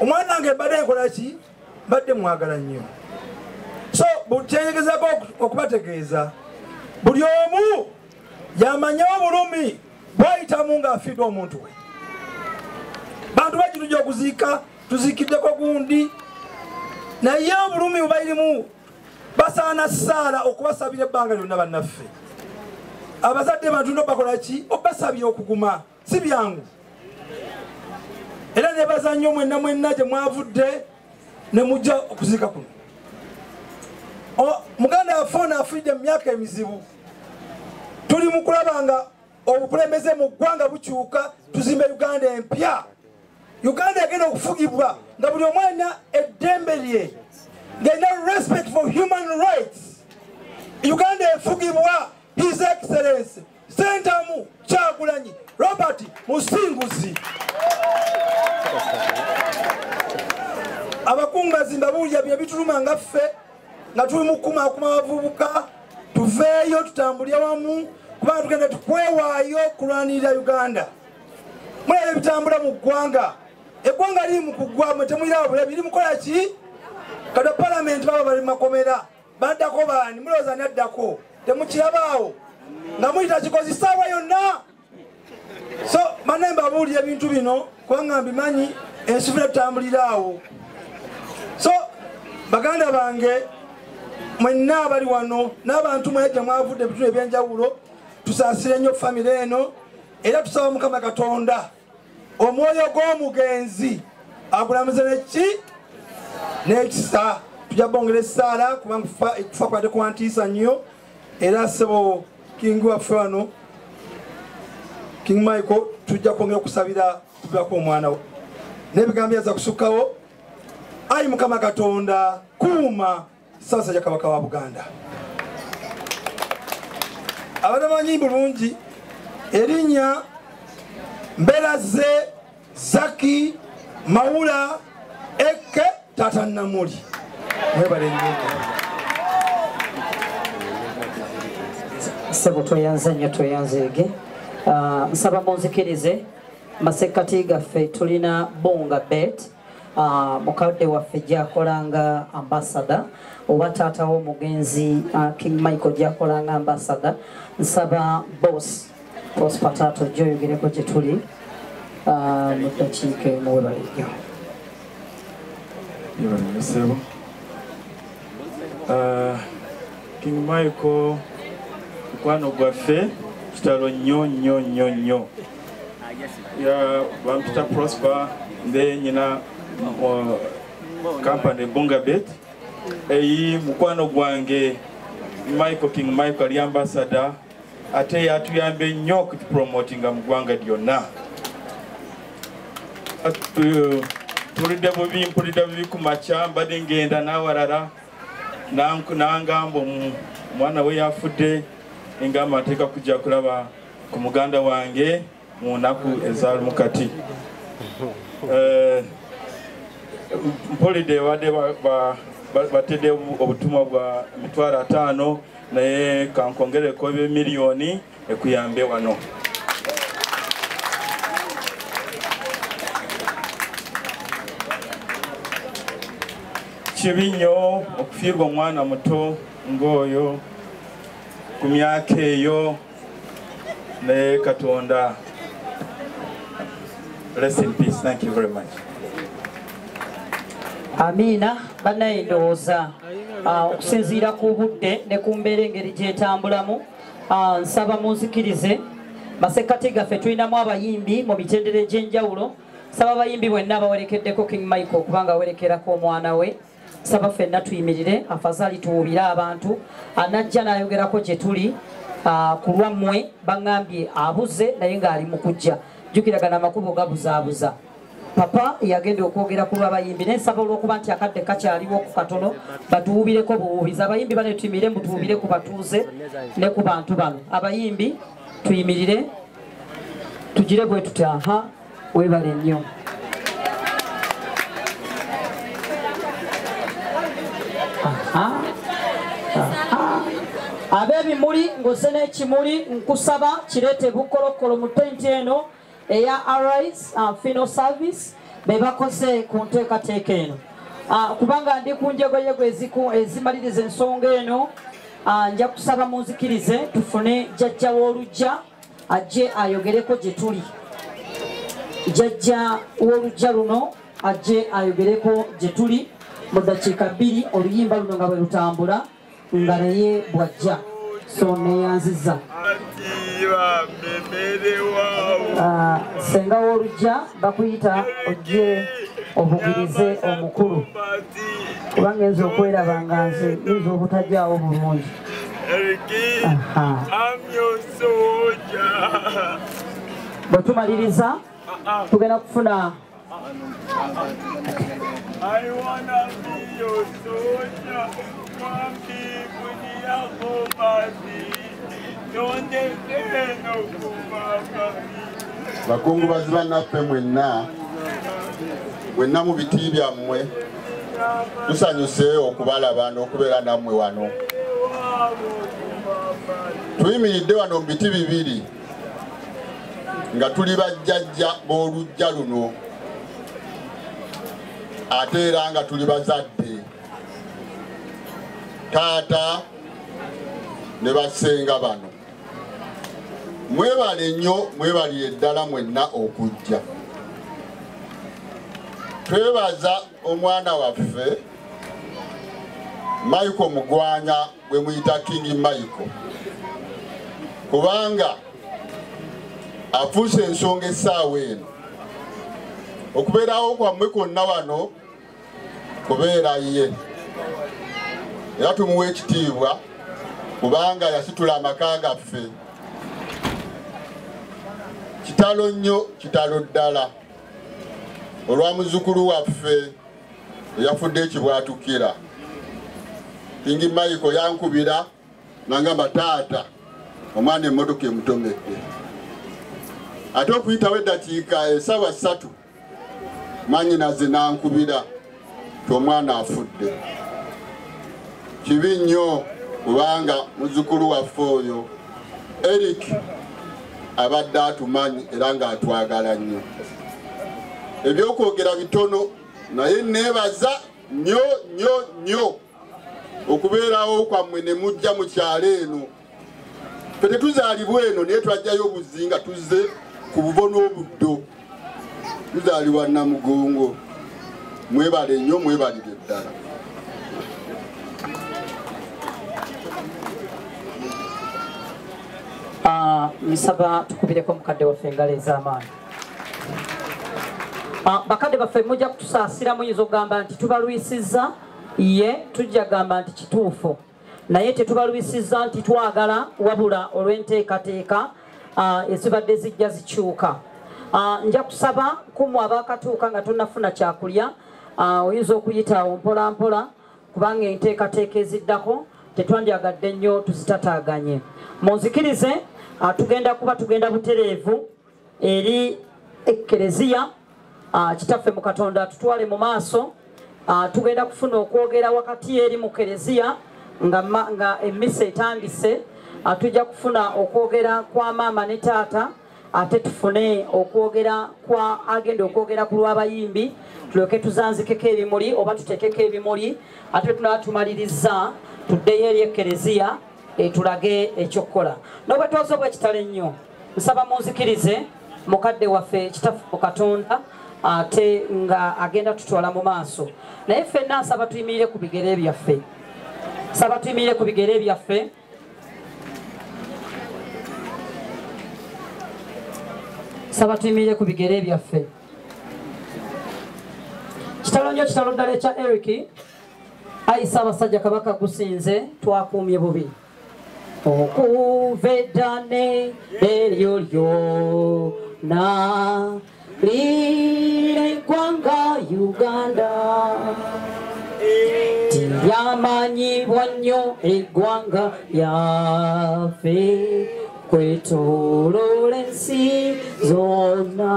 Omwana wange mbadde nkola ki? Mbadde mwagala nnyo. So kyengezaako okubategeeza, buli omu yamanya obulumi bwayitamu ng'afiirwa omuntu we. Bantu bangi tujja okuziika, tuziikiddeko gundi, naye obulumi bwebalirimu basaana ssaala okubasabira ebbanga lyonna bannaffe. Abazadde bantu no bakola ki? Obasabira okuguma, si byangu. Era nebaza nnyo mwenna mwenna gye mwavudde ne mujja okuziika kuno. Muganda waffe ono afiiridde mu myaka emizibu. Tuli mu kulaba nga obukulembeze mu ggwanga bukyuka, tuzimbe Uganda empya. Uganda egenda okufugibwa nga buli omu alina eddembe lye, ng'erina respect for human rights. Uganda efugibwa His Excellency Ssentamu Kyagulanyi Robert Musinguzi. Abakungazi mbabuulira bye bituluma nga ffe nga tuli mu kukumaakuma abavubuka, tuveeyo tutambulire wamu kubanga tugenda tukwewaayo kulwanirira Uganda. Mulaba ebitambula mu ggwanga, eggwanga liri mu kuggwa, mwe temuliraba bulabi, liri mukola ki? Kati palamenti baba bali makomera, baddako baani? Mulowooza ani addako? Temukirabaawo nga muyita kikozi ssaawa yonna. So banne mbabuulira ebintu bino kubanga mbimanyi, ensi ffe tutambulira awo. So baganda bange mwenna abali wano n'abantu mwenna gye mwavudde ebitundu ebyenjawulo, tusaasire nnyo famire eno, era tusaba Mukama Katonda omwoyo gw'omugenzi agulamuze neki n'ekisa. Tujja bongera essaala kubanga kufa kwabadde kwantiisa nnyo. Era ssebo King waffe wano King Michael, tujja kwongera okusabira kuviirako omwana we n'ebigambo byaza kusukkawo. Ayi Mukama Katonda, kuuma Ssaabasajja Kabaka wa Buganda. Abatamanyi bulungi erinnya Mberaze Zaki Mawula Eke Tata Namuli. Mwebale nnyo. Ssebo tweyanze nnyo, tweyanzeege. Nsaba munzikirize, masekkati gaffe tulina Bonga Bet, mukadde waffe gy'akolanga ambassador, oba taata w'omugenzi King Michael gy'akolanga ambassador. Nsaba boss Prosper Tato gy'oyogereko gye tuli mu ddakiika emu. Webale nnyo. Ssebo King Michael mukwano gwaffe, kitalo nnyo nnyo nnyo nnyo. Bampita Prosper, nde nyina company Bonga Bet. Eyi mukwano gwange Michael, King Michael ali ambassador, ate yatuyambe nnyo okutupromotinga mu ggwanga lyonna. Tulidde bubi, mpulidde bubi ku makya, mbadde ngenda n'awalala nangamba omwana we yafudde, engamba nteeka kujja kulaba ku muganda wange mu nnaku ezaalumukati. Mpulidde badde batedde obutumwa bwa 500,000, naye kankongereko eb'emiliyoni ekuyambe wano. Kibi nnyo okufiirwa omwana muto ng'oyo ku myaka eyo, naye Katonda. Rest in peace. Thank you very much. Amiina. Bannaye ndowooza okusinziira ku budde ne ku mbeera engeri gy'etambulamu, nsaba munzikirize, masekkati gaffe tulinamu abayimbi mu mitendera egy'enjawulo. Nsaba abayimbi bwenna abawerekeddeko King Michael okubanga awerekerako omwana we, nsaba ffenna tuyimirire, afazaali tuwubire abantu. Anajja n'ayogerako gye tuli ku lwammwe, baŋŋambye abuze naye ng'ali mu kujja. Jjukiragana amakubo gabuzaabuza. Papa yagenda okwogera ku lw'abayimbi, naye nsaba olw'okuba nti akadde kakyaliwo ku katono batuwubireko buwubizi. Abayimbi bane tuyimirire, mutuwubire ku batuuze ne ku bantu bano. Abayimbi tuyimirire, tugire bwe tuti. Aha, weebale nnyo. Ab'ebimuli ng'ozze n'ekimuli, nkusaba kireete bukolokolo mu tenti eno eya Arise Funeral Service. be bakoze ku nteekateeka eno. Kubanga ndi ku njegoyego ezimaliriza ensonga eno, nja kusaba munzikirize tufune jjajja w'oluggya ajje ayogereko gye tuli. Jjajja w'oluggya luno ajje ayogereko gye tuli mu ddakiika 2 oluyimba luno nga bwe lutambula nga naye bw'ajja. So neeyanzizza. Ssenga w'oluggya bakuyita ojje obugirize omukulu, kubanga nza okweraba nga nze nyinza obutajjaawo bulungi. Bwe tumaliriza tugenda kufuna I wanna be your soldier. Bakungubazi bannaffe mwenna, mwenna mu biti byammwe, tusanyuse okubalaba n'okubeera nammwe wano. Tuyimiridde wano mu biti bibiri nga tuli bajjajja b'oluggya luno, ate era nga tuli bazadde, taata ne bassenga bano. Mwebale nnyo, mwebalire ddala mwenna okujja. Twebaza omwana waffe Michael Mugwanya gwe muyita King Michael, kubanga afuuse ensonga essaawa eno. Okubeerawo kwammwe kwonna wano kubeera ye, era tumuwa ekitiibwa kubanga yasitula amaka gaffe. Kitalo nnyo, kitalo ddala olwa muzzukulu waffe eyafudde ekibwatukira. King Michael yankubira nangamba, taata omwana emmotoka emutomedde. Ate okuyitawo eddakiika essaawa 3 mwannyinaze n'ankubira ti omwana afudde. Kibi nnyo kubanga muzzukulu waffe oyo Eric abadde atumanyi era ng'atwagala nnyo. Ebyokwogera bitono, naye neebaza nnyo nnyo nnyo okubeerawo kwammwe ne mujja mu kyalo eno. Ffe tetuzaalibwa eno, naye twajjayo obuzinga tuzze ku buvo n'obuddo. Tuzaalibwa Namugongo. Mwebale nnyo, mwebalire ddala. Nsaba tukubireko mukadde waffe engalo ez'amaanyi. Bakadde baffe mujja kutusaasira, muyinza okugamba nti tubalwisizza, ye tujja kugamba nti kituufu, naye tetubalwisizza nti twagala, wabula olw'enteekateeka ezibadde zijja zikyuka. Nja kusaba kumu abaakatuuka nga tonnafuna kyakulya, oyinza okuyitaawo mpola mpola, kubanga enteekateeka eziddako tetwandyagadde nnyo tuzitataaganye. Munzikirize, tugenda kuba tugenda butereevu eri ekkereziya. Kitaffe mu Katonda tutwale mu maaso. Tugenda kufuna okwogera wakati eri mu kereziya nga emmisa etandise. Tujja kufuna okwogera kwa maama ne taata, ate tufune okwogera kwa agenda okwogera ku lw'abayimbi, tulyoke tuzanzikeko ebimuli oba tuteekeko ebimuli, ate tunaba tumaliriza tuddeyo eri ekkereziya etulage ekyokukola. N'obwetoozo bw'ekitalo ennyo, nsaba munzikirize mukadde waffe kitaffe mu Katonda ate nga agenda tutwala mu maaso. Naye ffenna nsaba tuyimirire ku bigere byaffe. Nsaba tuyimirire ku bigere byaffe. Nsaba tuyimirire ku bigere byaffe. Kitalo nnyo, kitalo ddala ekya Eric. Ayi Ssaabasajja Kabaka gusinze, twakuumye bubi. Okuva edda n'eryo lyonna lireggwanga Uganda, tiryamanyibwa nnyo eggwanga lyaffe kwetooloola ensi zonna.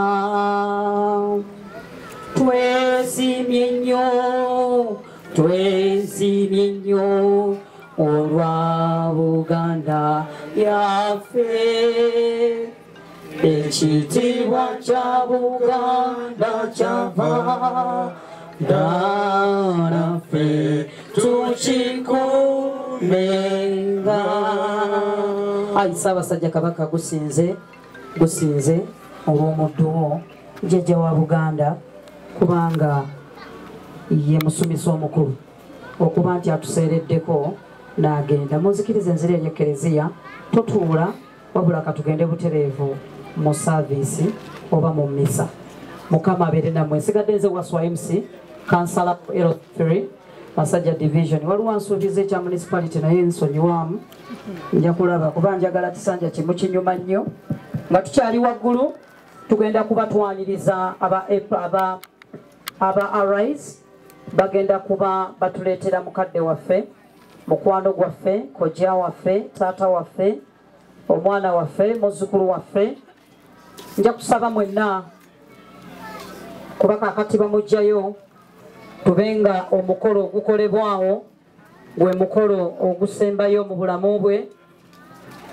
Twesiimye nnyo, twesiimye nnyo olwa Buganda yaffe. Ekitiibwa kya Buganda kyava ddala ffe tukikuumenga. Ayi Ssaabasajja Kabaka, gusinze gusinze olw'omuddu wo jjajja wa Buganda, kubanga ye musumisi omukulu okuba nti atuseereddeko n'agenda. Munzikirize enzira eri Ekereziya, totuula wabula katugende butereevu mu saaviisi oba mu mmisa. Mukama abeere nammwe. Nsigadde nze Waswa MC, kansala L3 Masajja Division. Waliwo ansuubiza ekya municipality naye nsonyiwamu, nja kulaba kuba njagala kisanja kimu kinyuma nnyo. Nga tukyali waggulu tugenda kuba twaniriza aba Arise, bagenda kuba batuleetera mukadde waffe, mukwano gwaffe, kojja waffe, taata waffe, omwana waffe, muzzukulu waffe. Nja kusaba mwenna kuba kaakati bamuggyayo, tubenga omukolo ogukolebwawo gwe mukolo ogusembayo mu bulamu bwe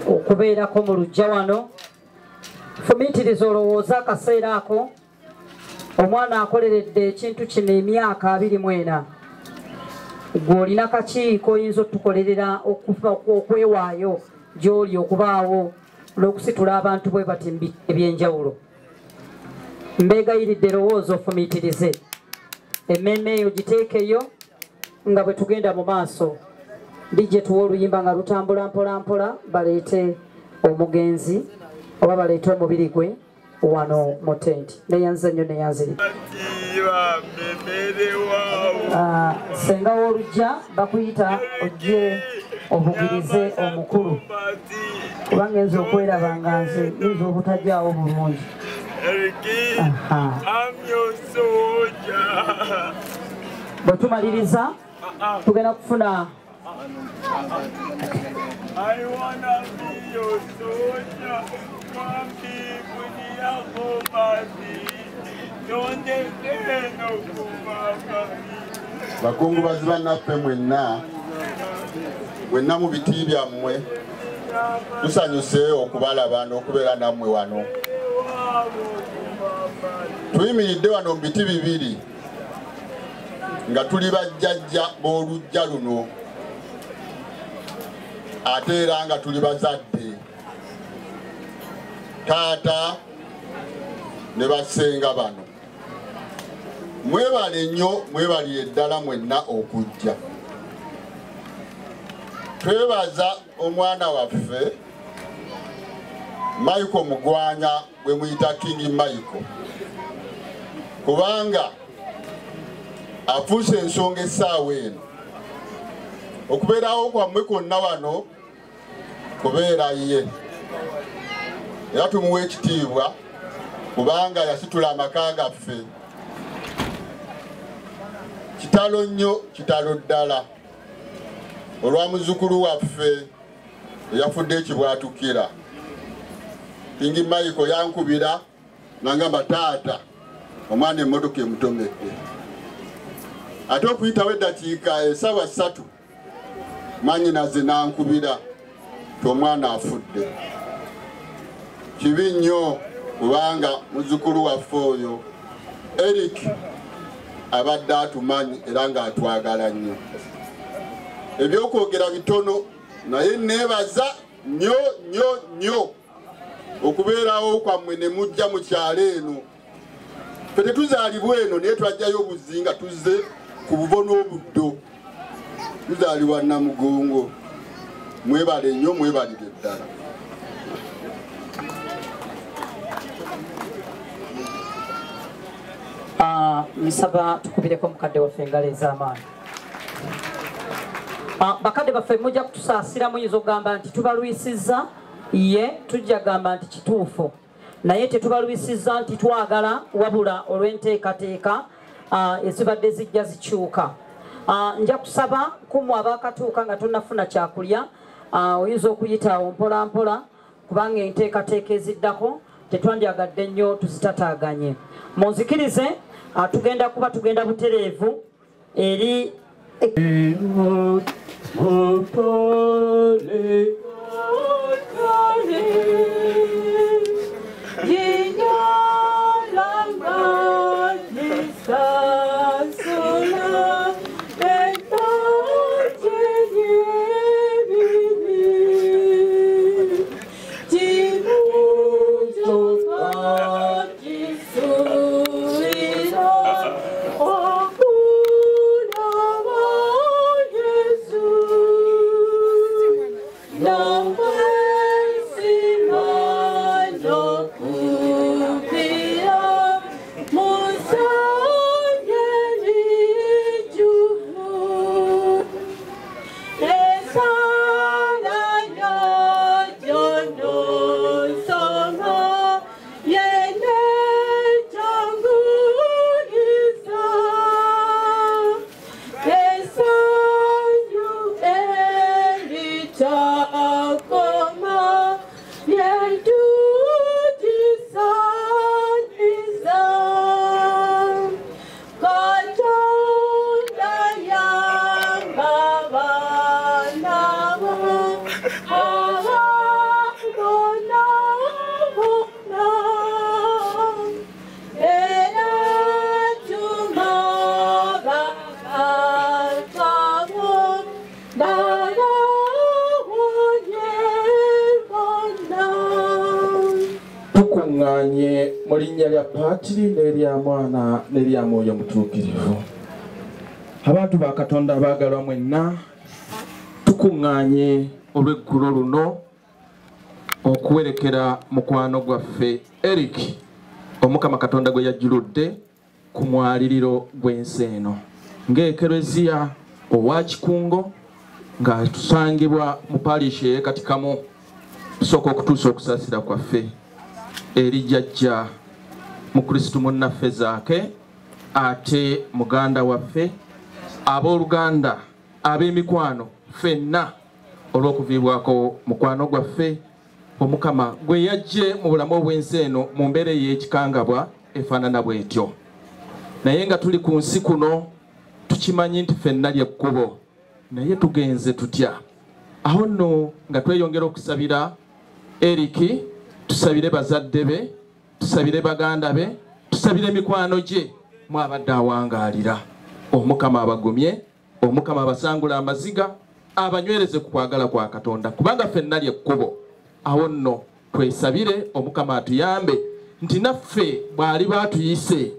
okubeerako mu luggya wano. Fumiitiriza olowooza akaseera ako, omwana akoleredde ekintu kino emyaka 24, gwe olina kakiiko oyinza otukolerera okwewaayo gy'oli okubaawo n'okusitula abantu bwe bati mu ebyenjawulo. Mbeegayiridde lowooza ofumiitirize, emmeeme eyo giteekeyo nga bwe tugenda mu maaso. Dijje tuwe oluyimba nga lutambula mpola mpola, baleete omugenzi oba baleete omubiri gwe wano mu tenti. Neyanze nnyo, neyanzire. Ssenga w'oluggya bakuyita ojje obugirize omukulu, kubanga nze okweraba nga nze nyinza obutajjaawo bulungi. Bwe tumaliriza tugenda kufuna I wanna be your soldier. Bakungubazi bannaffe mwenna mwenna mu biti byammwe, tusanyuse okubalaba n'okubeera nammwe wano. Tuyimiridde wano mu biti bibiri nga tuli bajjajja b'oluggya luno, ate era nga tuli bazadde, taata ne bassenga bano. Mwebale nnyo, mwebalire ddala mwenna okujja. Twebaza omwana waffe Michael Mugwanya gwe muyita King Michael, kubanga afuuse ensonga essaawa eno. Okubeerawo kwammwe kwonna wano kubeera ye, era tumuwa ekitiibwa kubanga yasitula amaka gaffe. Kitalo nnyo, kitalo ddala olwa muzzukulu waffe eyafudde ekibwatukira. King Michael yankubira nangamba, taata omwana emmotoka emutomedde. Ate okuyitawo eddakiika essaawa 3 mwannyinaze nankubira ti omwana afudde. Kibi nnyo kubanga muzzukulu waffe oyo Eric abadde atumanyi era ng'atwagala nnyo. Ebyokwogera bitono, naye neebaza nnyo nnyo nnyo okubeerawo kwammwe ne mujja mu kyalo eno. Ffe tetuzaalibwa eno naye twajjayo obuzzi nga tuzze ku buvo n'obuddo. Tuzaalibwa Namugongo. Mwebale nnyo, mwebalire ddala. Nsaba tukubireko mukadde waffe engalo ez'amaanyi. Bakadde baffe mujja kutusaasira, muyinza okugamba nti tubalwisizza, ye tujja kugamba nti kituufu, naye tetubalwisizza nti twagala, wabula olw'enteekateeka ezibadde zijja zikyuka. Nja kusaba kumu abakatuuka nga tonnafuna kyakulya, oyinza okuyitaawo mpola mpola, kubanga enteekateeka eziddako tetwandyagadde nnyo tuzitataaganye. Munzikirize, tugenda kuba tugenda butereevu eri Tusome mu linnya lya Patiri n'erya Mwana n'erya Mwoyo Mutuukirivu. Abantu ba Katonda abaagalwa mwenna, tukuŋŋaanye olw'eggulo luno okuwerekera mukwano gwaffe Eric, Omukama Katonda gwe yajjuludde ku mwaliriro gw'ensi eno ng'Ekereziya owa Kikungo nga tusangibwa mu parish ey'e Katikamu. Tusooka okutuusa okusaasira kwaffe eri jjajja Mukristu munnaffe Zaake, ate muganda waffe, abooluganda, ab'emikwano ffenna, olw'okuviibwako mukwano gwaffe Omukama gwe yajje mu bulamu obw'ensi eno mu mbeera ey'ekikangabwa efaanana bw'etyo. Naye nga tuli ku nsi kuno tukimanyi nti ffenna ly'ekkubo, naye tugenze tutya? Awo nno nga tweyongera okusabira Eric, tusabire bazadde be, tusabire baganda be, tusabire mikwano gye mwabadde awangaalira. Omukama abagumye, Omukama abasangula amaziga, abanywereze ku kwagala kwa Katonda, kubanga ffenna ly'ekkubo. Awo nno twesabire Omukama atuyambe nti naffe bw'aliba atuyise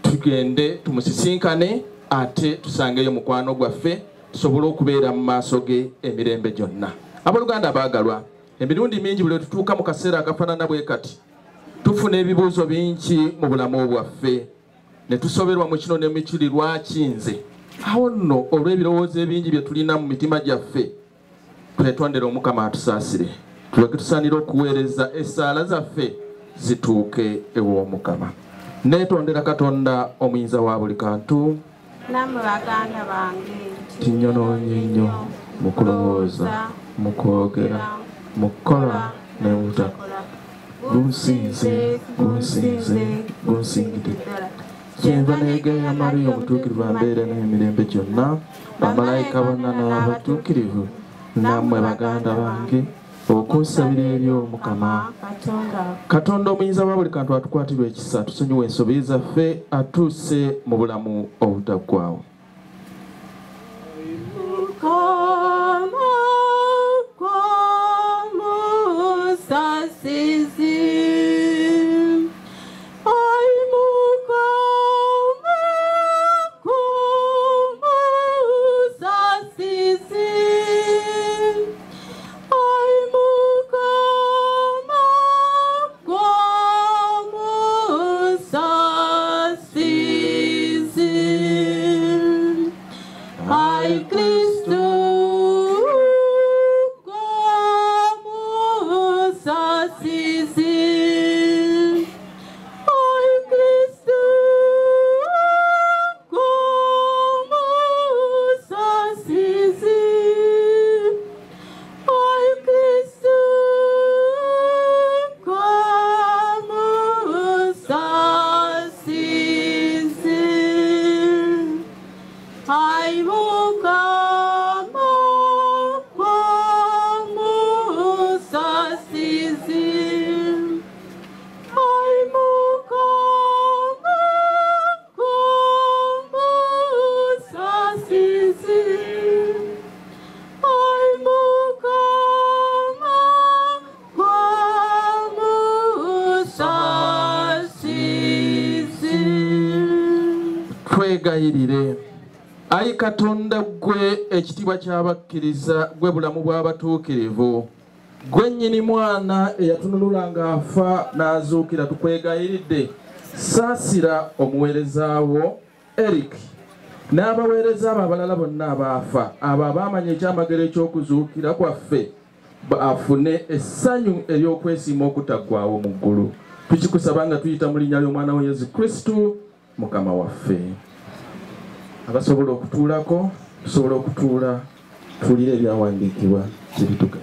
tugende tumusisinkane, ate tusangeyo mukwano gwaffe, tusobole okubeera mu maaso ge emirembe gyonna. Abooluganda abaagalwa, emirundi mingi buli tutuuka mu kaseera akafaanana bwe kati tufuna ebibuuzo bingi mu bulamu bwaffe ne tusoberwa mu kino ne mu kiri, lwaki nze? Awo nno olw'ebirowoozo ebingi bye tulina mu mitima gyaffe, twetondere Omukama atusaasire, tuleke tusaanire okuweereza essaala zaffe zituuke ew'Omukama. Neetondera Katonda omuyinza wa buli kantu, nammwe baganda bange, tinyonoonye nnyo mu kulowooza, mu kwogera, mu kukola ne mu butakola. Gunsinze, gunsinze, gunsingidde. Kyenva neegeya Mariya omutuukirivu ambeere n'emirembe gyonna, bamalayika bonna n'abatuukirivu, nammwe baganda bange, okunsabira eri Omukama. Katonda omuyinza wa buli kantu atukwatirwa ekisa, tusonyiwe ensobi zaffe, atuuse mu bulamu obutaggwaawo. Twegayirire. Ayi Katonda, ggwe ekitiibwa ky'abakkiriza, ggwe bulamu bw'abatuukirivu, ggwe nnyini mwana eyatununula ng'afa n'azuukira, tukwegayiridde saasira omuweereza wo Eric n'abaweereza abo abalala bonna abaafa, abo abaamanya ekyamagero eky'okuzuukira kwaffe, afune essanyu ery'okwesiima okutaggwaawo mu ggulu. Tukikusaba nga tuyita mu linnya ly'Omwana wa Yesu Kristu Mukama waffe. Abasobola okutuulako, tusobola okutuula, tuwulire ebyawandiikibwa kibituka.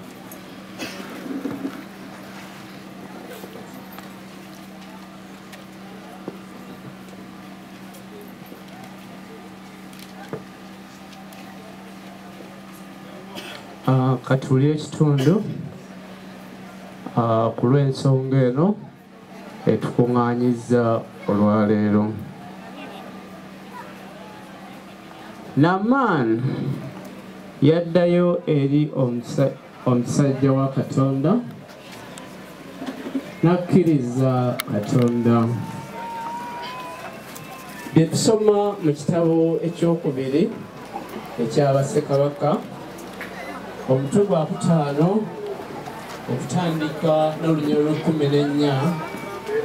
Katuwulire ekitundu ku lw'ensonga eno etukuŋŋaanyizza olwaleero. Naaman yaddayo eri omusajja wa Katonda N'akkiriza Katonda. Bye tusoma mu kitabo ekyokubiri eky'Abassekabaka, omutwe gwa 5 okutandika n'olunyiriri lw'ekumi n'ennya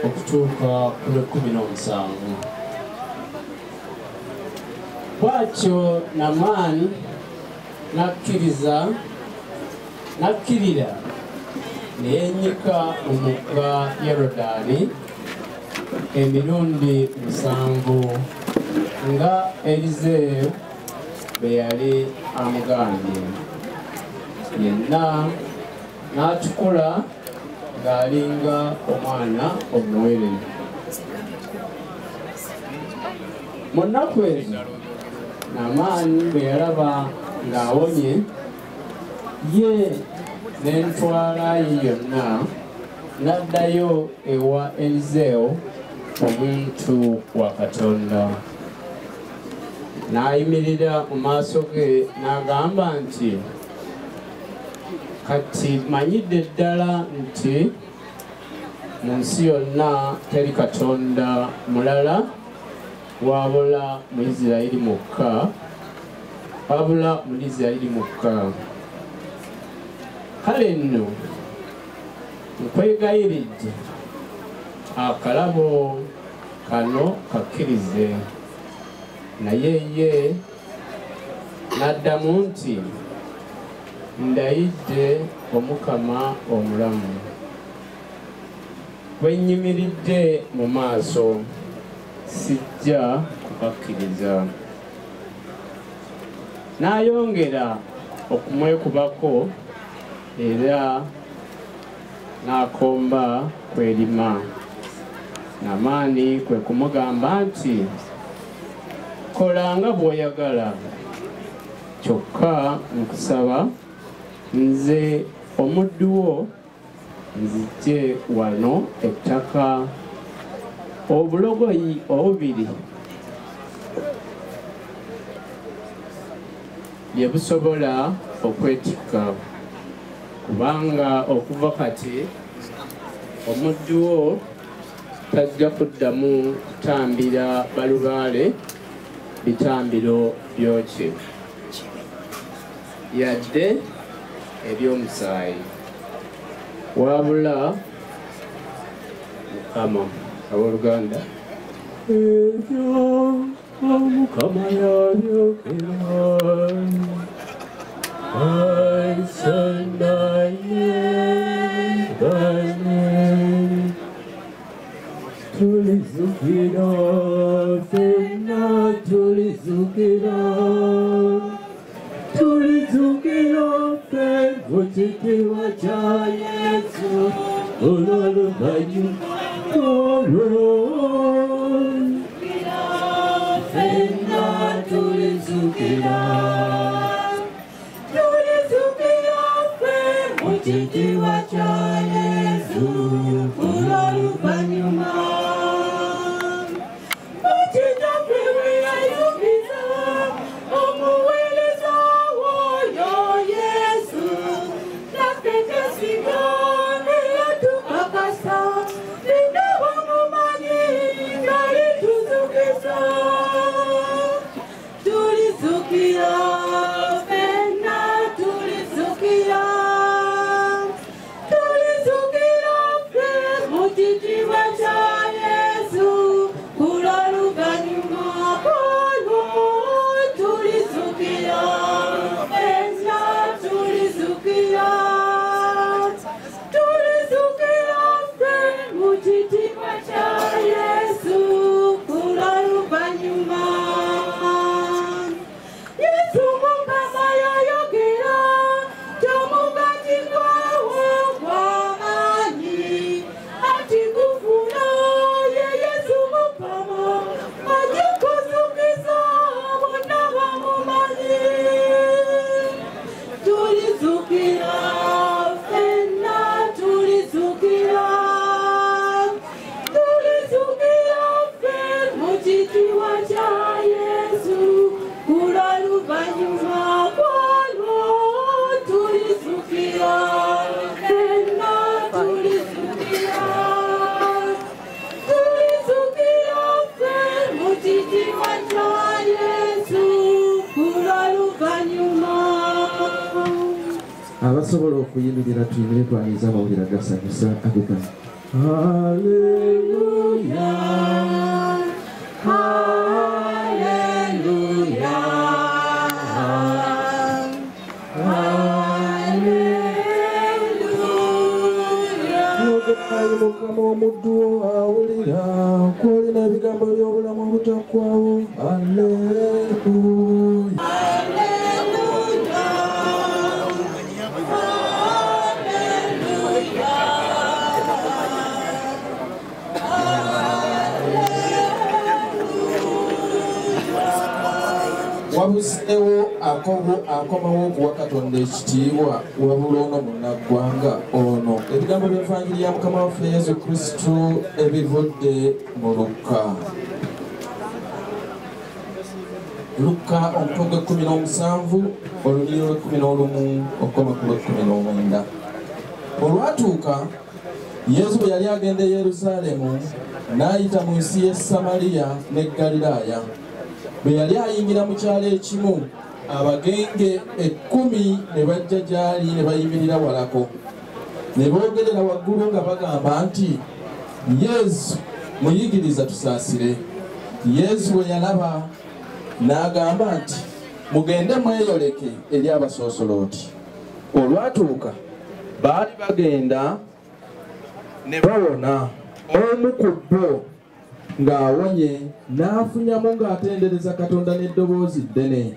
okutuuka ku lw'ekumi n'omusanvu. Bw'atyo Naamani n'akkirira ne yennyika mu mugga Yorodaani emirundi 7 nga Elizeeyo bwe yali amugambye. Yenna n'atukula ng'alinga omwana omuwere. Mu nnaku ezo Naamani bwe yalaba ng'awonye, ye n'entwala ye yonna n'addayo ewa Elizeeyo omuntu wa Katonda. N'ayimirira mu maaso ge n'agamba nti, kati manyidde ddala nti mu nsi yonna teri Katonda mulala wabula mu Isirayiri mwokka, wabula mu Isirayiri mwokka. Kale nno nkwegayiridde akalabo kano kakkirize. Naye ye n'addamu nti, ndayidde Omukama omulamu bwe nnyimiridde mu maaso, sijja kukakkiriza. N'ayongera okumwekubako era n'akomba kwerima. Naamani kwe kumugamba nti, kola nga bw'oyagala, kyokka nkusaba nze omuddu wo nzije wano ettaka obulogoyi obubiri lye busobola okwetikka, kubanga okuva kati omuddu wo tajja kuddamu kutambira balubaale bitambiro byokye yadde eby'omusaayi, wabula Mukama. Abooluganda, ebyo Omukama yabyogera, tulizukira ffenna, tulizukira, tulizukira ffe mu kitiibwa kya Yesu olw'oluvannyuma olwo. Ffenna tulizukira, tulizukira ffe mu kitiibwa kya Yesu olw'oluvannyuma. Tulizukira, Abasobola okuyimirira tuyimire twanirize amawulire agasanyusa agegano. Haleluya, haleluya, haleluya. Ayi Mukama omuddu wo awulira kwolina ebigambo by'obulamu obutaggwaawo. Haleluya. Wabuzeewo akomawo okuwa Katonda ekitiibwa wabula ono munnaggwanga ono. Ebigambo by'Envanjiri ya Mukama waffe Yesu Kristo ebivudde mu Lukka. Lukka omutwe gw'ekkumi n'omusanvu olunyiriri lw'ekkumi n'olumu okukoma ku lw'ekkumi n'omwenda. Olwatuuka Yesu bwe yali agenda e Yerusaalemu n'ayita mu nsi y'e Samaliya ne Ggaliraaya. Bwe yali ayingira mu kyalo ekimu, abagenge 10 ne bajja gy'ali ne bayimirira walako. Ne boogerera waggulu nga bagamba nti, Yesu muyigiriza tusaasire. Yesu bwe yalaba n'agamba nti, mugende mweyoleke eri abasoosolooti. Olwatuuka baali bagenda ne bawona omu ku bo ng'awonye n'afunyamu ng'atendereza Katonda n'eddoboozi ddene,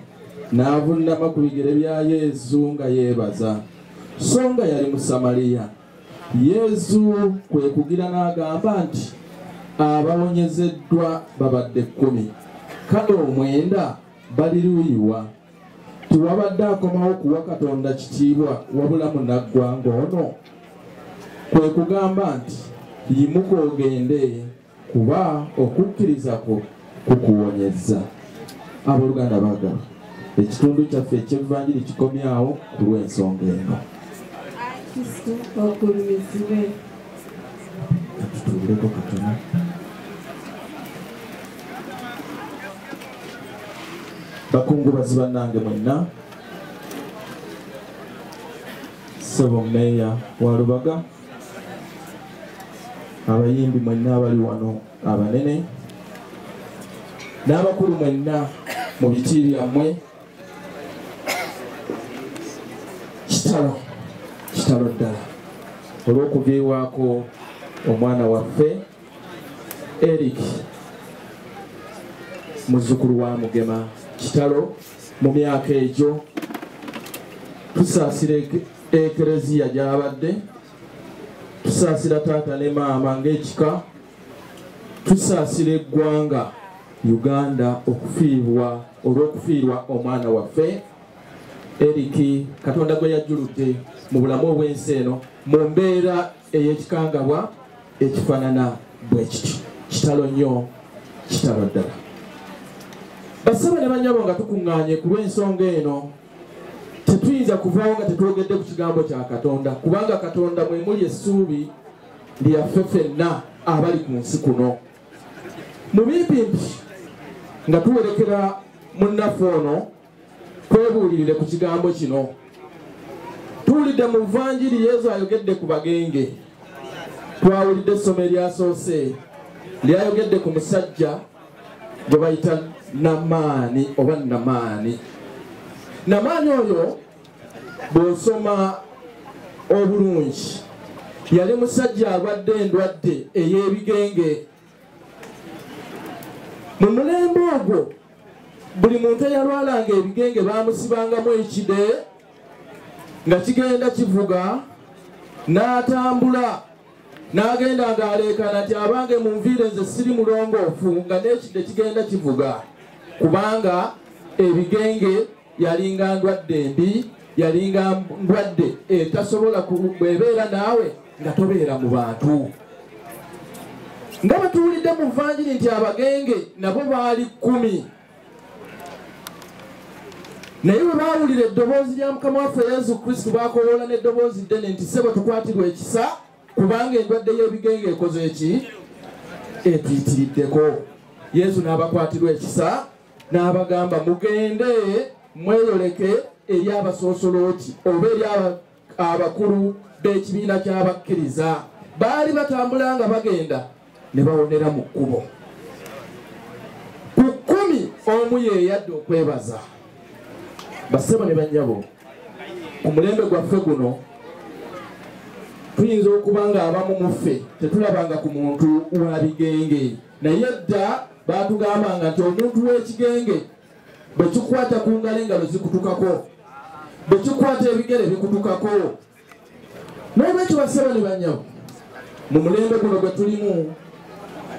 n'avunnama ku bigere bya Yesu nga yeebaza, so nga yali Musamaliya. Yesu kwe kugira n'agamba nti, abawonyezeddwa babadde 10, kale 9 baliruyiwa. Tewabadde akomawo kuwa Katonda kitiibwa wabula munnaggwanga ono. Kwe kugamba nti, yimuka ogende, kuba okukkiriza kwo kukuwonyezza. Abooluganda baagala, ekitundu kyaffe eky'Evanjiri kikomyawo ku lw'ensonga eno. Kristo ogulumizibwe. Tutuuleko katono. Bakungubazi bannange mwenna, ssebo mmeeya wa Lubaga, abayimbi mwenna abali wano abanene, n'abakulu mwenna mu biti byammwe, kitalo kitalo ddala olw'okuviibwako omwana waffe Eric muzzukulu wa Mugema. Kitalo mu myaka egyo tusaasira ekereziya gy'abadde, tusaasira taata ne maama ng'ekika, tusaasira eggwanga Uganda okufiirwa olw'okufiirwa omwana waffe Eric, Katonda gwe yajjuludde mu bulamu obw'ensi eno mu mbeera ey'ekikangabwa ekifaanana bwe kityo. Kitalo nnyo, kitalo ddala. Bassebo ne bannyabo, nga tukuŋŋaanye ku lw'ensonga eno, tetuyinza kuvaawo nga tetwogedde ku kigambo kya Katonda, kubanga Katonda mwe muli essuubi lyaffe ffenna abali ku nsi kuno. Mu bimpimpi nga tuwerekera munnaffe ono, twebuulirire ku kigambo kino. Tuwulidde mu Vanjiri Yesu ayogedde ku bagenge. Twawulidde essomo eryasoose lyayogedde ku musajja gwe bayita Namaani oba Namaani. Namaani oyo bw'osoma obulungi yali musajja alwadde endwadde ey'ebigenge. Mu mulembe ogwo buli muntu eyalwalanga ebigenge baamusibangamu ekide nga kigenda kivuga, n'atambula n'agenda ng'aleekaana nti, abange munviire nze siri mulongoofu, nga n'ekide kigenda kivuga, kubanga ebigenge yalinga ndwadde mbi, yalinga ndwadde etasobola bw'ebeera naawe nga tobeera mu bantu. Nga batuwulidde mu Vanjiri nti abagenge nabo baali 10, naye bwe baawulira eddoboozi lya Mukama waffe Yesu Kristo baakowoola n'eddoboozi ddene nti, ssebo tukwatirwe ekisa, kubanga endwadde y'ebigenge ekoze eki? Etuyitiriddeko. Yesu n'abakwatirwa ekisa n'abagamba, mugende mweyoleke eri abasoosolooti oba eri abakulu b'ekibiina ky'abakkiriza. Baali batambula nga bagenda ne bawonera mu kkubo. Ku 10 omu ye yadde okwebaza. Bassebo ne bannyabo, ku mulembe gwaffe guno tuyinza okuba nga abamu mu ffe tetulabanga ku muntu wa bigenge, naye dda baatugambanga nti omuntu w'ekigenge bwe kikwata ku ngalo engalo zikutukako, bwe kikwata ebigere bikutukako. N'olwekyo bassebo ne bannyabo, mu mulembe guno gwe tulimu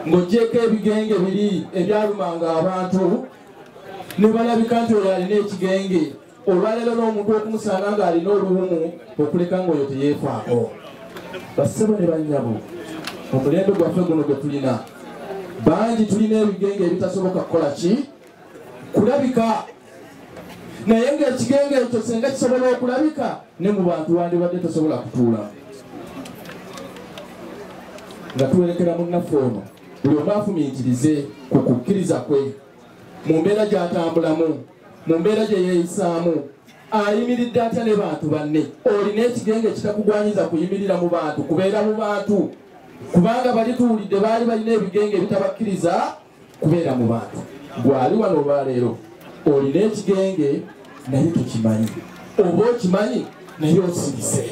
ng'ogyeko ebigenge biri ebyalumanga abantu ne balabika nti oyo alina ekigenge, olwaleero n'omuntu okumusanga ng'alina oluwumu okuleka ng'oyo teyeefaako. Bassebo ne bannyabo, omulembe gwaffe guno gwe tulina bangi tulina ebigenge ebitasoboka kukola ki? Kulabika. Naye ng'ekigenge ekyo singa kisobola okulabika ne mu bantu wandibadde tosobola kutuula. Nga tuwerekera munnaffe ono, buli omu afumiitirize ku kukkiriza kwe, mu mbeera gy'atambulamu, mu mbeera gye yeeyisaamu, ayimiridde atya ne bantu banne. Olina ekigenge kitakugwanyiza kuyimirira mu bantu, kubeera mu bantu, kubanga bali tuwulidde baali balina ebigenge ebitabakkiriza kubeera mu bantu. Gwali wano olwaleero olina ekigenge naye tokimanyi, oba okimanyi naye osirise.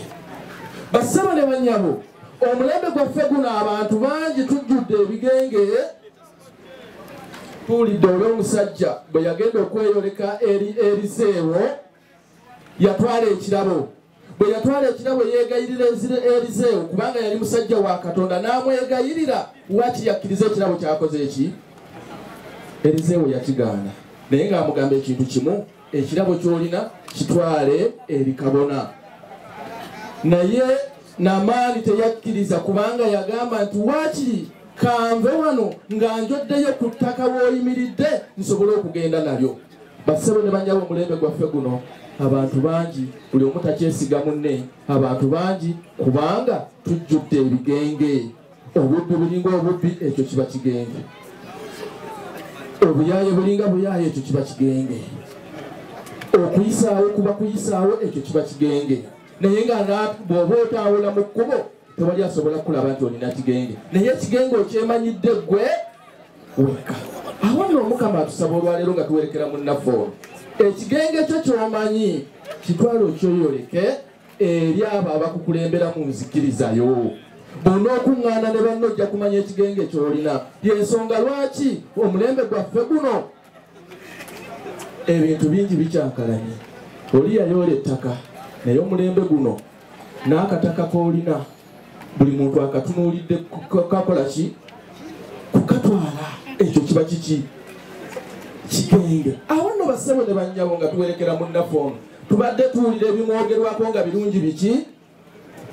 Bassebo ne bannyabo, omulembe gwaffe guno abantu bangi tujjudde ebigenge. Tuwulidde olw'omusajja bwe yagenda okweyoleka eri Eriseewo, yatwala ekirabo. Bwe yatwala ekirabo yeegayirira Eriseewo kubanga yali musajja wa Katonda, n'amwegayirira waaki yakkiriza ekirabo kyakoze eki? Eriseewo yakigaana, naye ng'amugamba ekintu kimu, ekirabo ky'olina kitwale eri kabona. Naye Naamani teyakkiriza kubanga yagamba nti waakiri kanve wano nga njoddeyo ku ttaka w'oyimiridde nsobole okugenda nalyo. Bassebo ne bannyabo, omulembe gwaffe guno abantu bangi buli omu takyesiga munne, abantu bangi kubanga tujjudde ebigenge. Obubbi bulinga obubbi, ekyo kiba kigenge. Obuyaaye bulinga buyaaye, ekyo kiba kigenge. Okuyisaawo kuba kuyisaawo, ekyo kiba kigenge. Naye nga bw'oba otawula mu kkubo tewali asobola kulaba nti olina kigenge, naye ekigenge okyemanyidde ggwe weka. Awo nno Omukama atusaba olwaleero nga tuwerekera munnaffe ono, ekigenge kyo ky'omanyi kitwale okyoyoleke eri abo abakukulembera mu nzikirizayo. Bw'onookuŋŋaana ne banno ojja kumanya ekigenge ky'olina. Y'ensonga lwaki omulembe gwaffe guno ebintu bingi bikyankalanye. Oli yayoola ettaka, naye omulembe guno n'akataka k'olina buli muntu akatunuulidde kakola ki? Kukatwala. Ekyo kiba kiki? Kigenge. Awo nno bassebo ne bannyabo nga tuwerekera munnaffe ono, tubadde tuwulira ebimwogerwako nga birungi biki?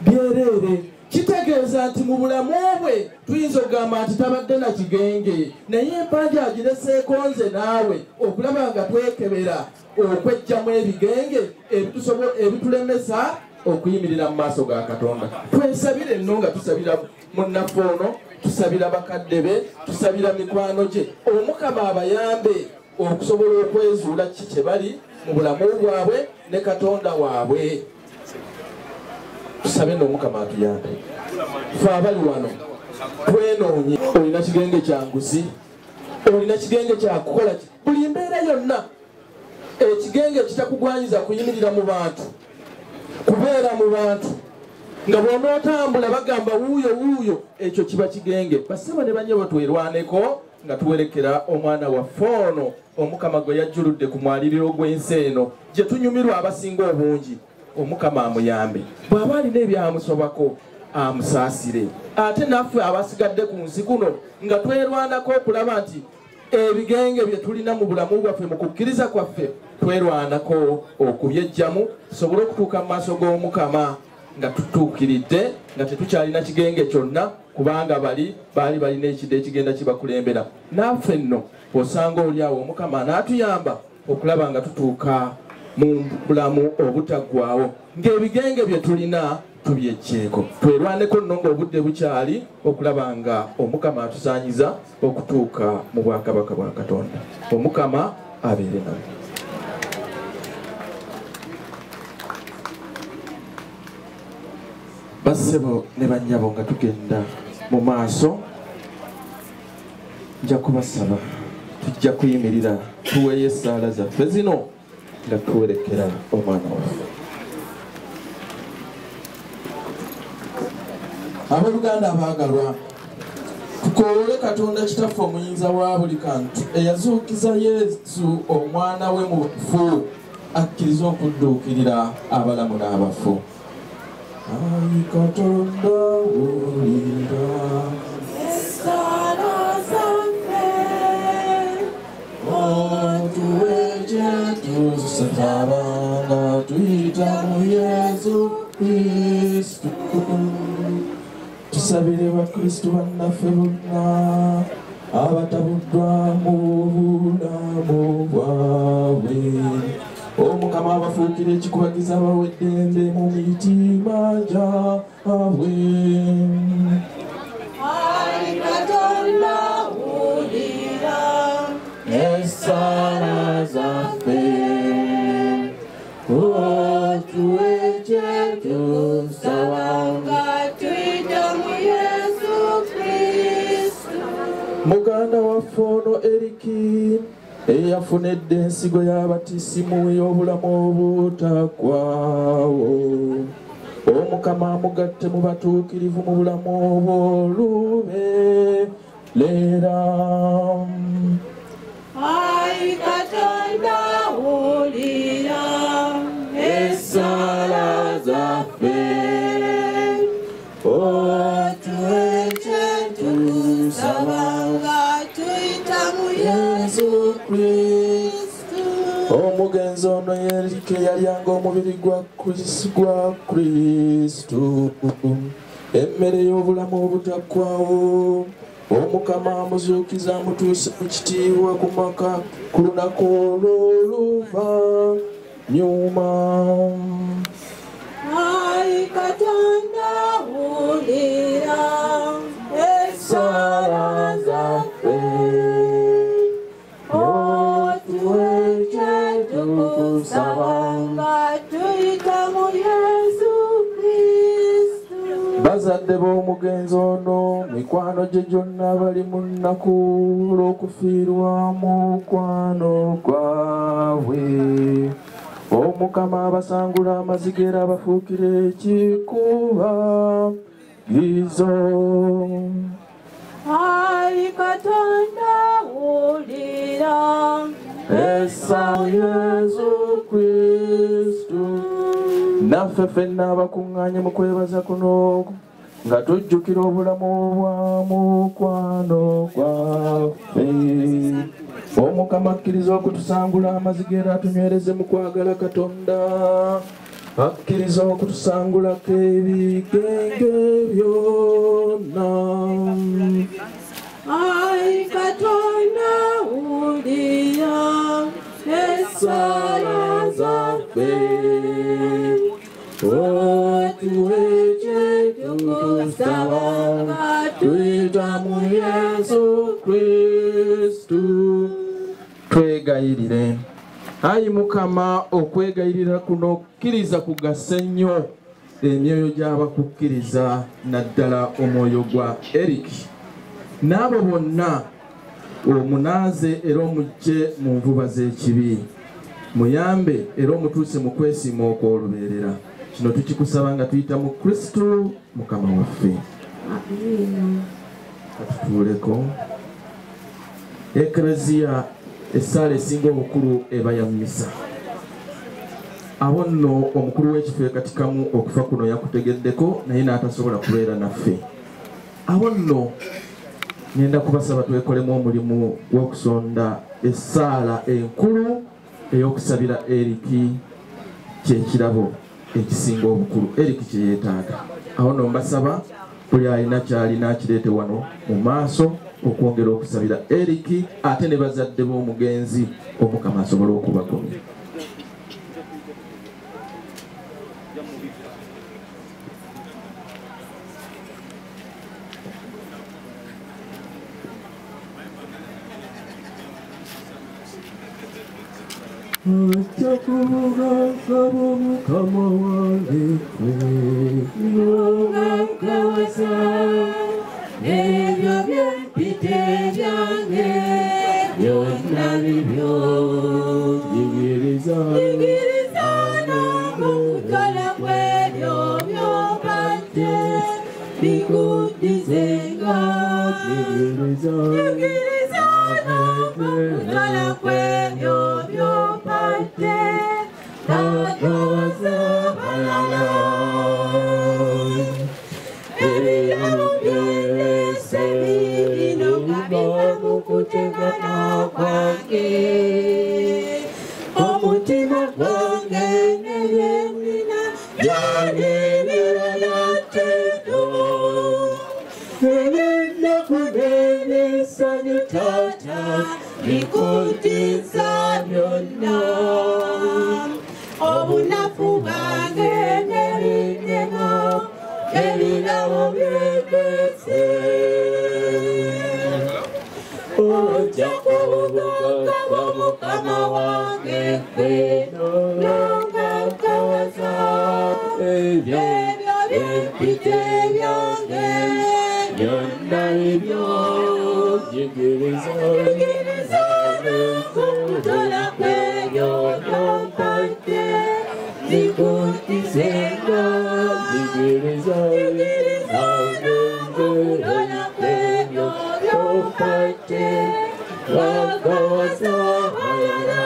Byereere. Kitegeeza nti mu bulamu bwe tuyinza okugamba nti tabadde na kigenge, naye empagi agireseeko nze naawe okulaba nga twekebera okwejjamu ebigenge ebitulemesa okuyimirira mu maaso ga Katonda. Twesabire nno nga tusabira munnaffe ono, tusabira bakadde be, tusabira mikwano gye, Omukama abayambe okusobola okwezuula ki kye bali mu bulamu bwabwe ne Katonda waabwe. Tusabe nno Omukama atuyambe. Ffe abali wano twenoonye. Olina kigenge kya nguzi, olina kigenge kya kukola ki, buli mbeera yonna ekigenge kitakugwanyiza kuyimirira mu bantu, kubeera mu bantu, nga bw'onootambula bagamba wuuyo wuuyo, ekyo kiba kigenge. Bassebo ne bannyabo, twerwaneko nga tuwerekera omwana waffe ono Omukama gwe yajjuludde ku mwaliriro gw'ensi eno gye tunyumirwa abasinga obungi. Omukama amuyambe, bw'aba alina ebyamusobako amusaasire, ate naffe abasigadde ku nsi kuno nga twerwanako okulaba nti ebigenge bye tulina mu bulamu bwaffe mu kukkiriza kwaffe twerwanako okubyejjamu tusobole okutuuka mu maaso g'Omukama nga tutuukiridde, nga tetukyalina kigenge kyonna, kubanga bali baali balina ekidde ekigenda kibakulembera. Naffe nno osanga oli awo Omukama anaatuyamba okulaba nga tutuuka mu bulamu obutaggwaawo ng'ebigenge bye tulina tubyejjeeko. Twerwaneko nno ng'obudde bukyali okulaba nga Omukama atusaanyiza okutuuka mu bwakabaka bwa Katonda. Omukama abeere nammwe. Basebo ne bannyabo nga tugenda mu maaso, nja kubasaba tujja kuyimirira tuweeyo essaala zaffe zino nga tuwerekera omwana waffe. Abooluganda abaagalwa, tukoowole Katonda Kitaffe omuyinza wa buli kantu eyazuukiza Yesu omwana we mu bafu, akkirize okudduukirira abalamu n'abafu. Ayi Katonda wulira Essala zaffe, otuwe kye tusaba nga tuyita mu Yesu Kristo. Tusabire Bakristo bannaffe bonna abatabuddwa mu bulamu bwabwe. Omukama abafuukire ekikubagiza abawa eddembe mu mitima gyabwe. Ayi Katonda wulira Essala zaffe, otuwe kye tusaba nga tuyita mu Yesu Kristo. Muganda waffe ono Eriki eyafuna edda ensigo y'abatisimu ey'obulamu obutaggwaawo, Omukama amugatte mu batuukirivu mu bulamu obw'olubeerera. Ayi Katonda wulira Essala zaffe, otuwe kye tusaba nga tuyita mu Yesu Kristo. Omugenzi ono Erike yalyanga omubiri gwa Kristo, emmere y'obulamu obutaggwaawo. Omukama amuzuukiza amutuuse mu kitiibwa ku maka ku lunaku olw'oluvannyuma. Ayi Katonda wulira Essala zaffe, otuwe kye tukusaba nga tuyita mu Yesu Kristo. Bazadde b'omugenzi ono, mikwano gye gyonna bali mu nnaku olw'okufiirwa mukwano gwabwe. Omukama abasangula amaziga era abafuukire ekikubagizo. Ayi Katonda wulira Essa Yesu Kristo. Naffe ffenna abakuŋŋaanye mu kwebaza kuno nga tujjukira obulamu bwa mukwano gwaffe. Omukama akkiriza okutusangula amaziga era atunywereze mu kwagala Katonda. Akkiriza okutusangulako ebigenge byonna. Ayi Katonda wulira Essala zaffe, otuwe kye tukusaba nga tuyita mu Yesu Kristo. Twegayirire. Ayi Mukama, okwegayirira kuno kkiriza kugase nnyo emyoyo gy'abakukkiriza, naddala omwoyo gwa Eric n'abo bonna omunaaze era omuggye mu nvuba z'ekibi. Muyambe era omutuuse mu kwesiima okw'olubeerera. Kino tukikusaba nga tuyita mu Kristo Mukama waffe. Amiina. Katutuuleko. Ekereziya essaala esinga obukulu eba ya mmisa. Abo nno omukulu w'ekifo ekatikamu okufa kuno yakutegeddeko naye n'atasobola kubeera naffe. Abo nno ngenda kubasaba twekolemu omulimu gw'okusonda essaala enkulu ey'okusabira Eriki kyekirabo ekisinga obukulu Eriki kye yeetaaga. Awo nno mbasaba buli alina ky'alina akireete wano mu maaso okwongera okusabira Eriki ate ne bazadde b'omugenzi Omukama asobole okubagumya. Ojja kubugagga Mukama wange n'ogaggawaza ebyo byempita ebyange byonna bibyo. Njigiriza n'okukola kw'ebyo by'ompadde bikuddizenga. Njigiriza n'okukola kw'ebyo by'ompadde gaggawaza abalala. Ebirabo by'ensi bino nga biva mu kutegana kwange. Omutima gwange ne bye nnina byange birala ttendo. Ebyennaku n'ebyensanyu Taata bikuddiza byonna. Obunafu bwange n'ebinema ebirabo by'ensi. Ojja kubugagga Mukama wange gwe n'ogaggawaza ebyo byempita ebyange byonna bibyo. Njigiriza n'okukola kw'ebyo by'ompadde bikuddizenga. Njigiriza n'okukola kw'ebyo by'ompadde gaggawaza abalala.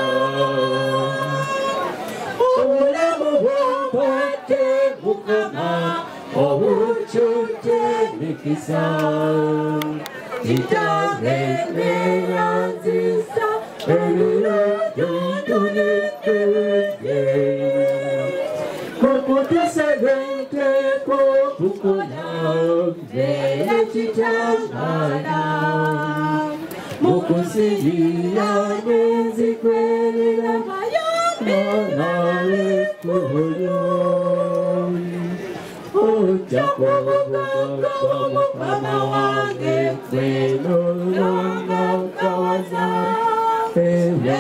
Obulamu bw'ompadde Mukama obujjudde emikisa. Kitange neeyanzisa ebiro by'ontonedde. Kukutusa lwenteekwa okukola mbeere kitangaala. Mu kusirira n'enzikwerera nawe kuhulyo. Ojja kubugagga Mukama wange gwe n'ogaggawaza ebyo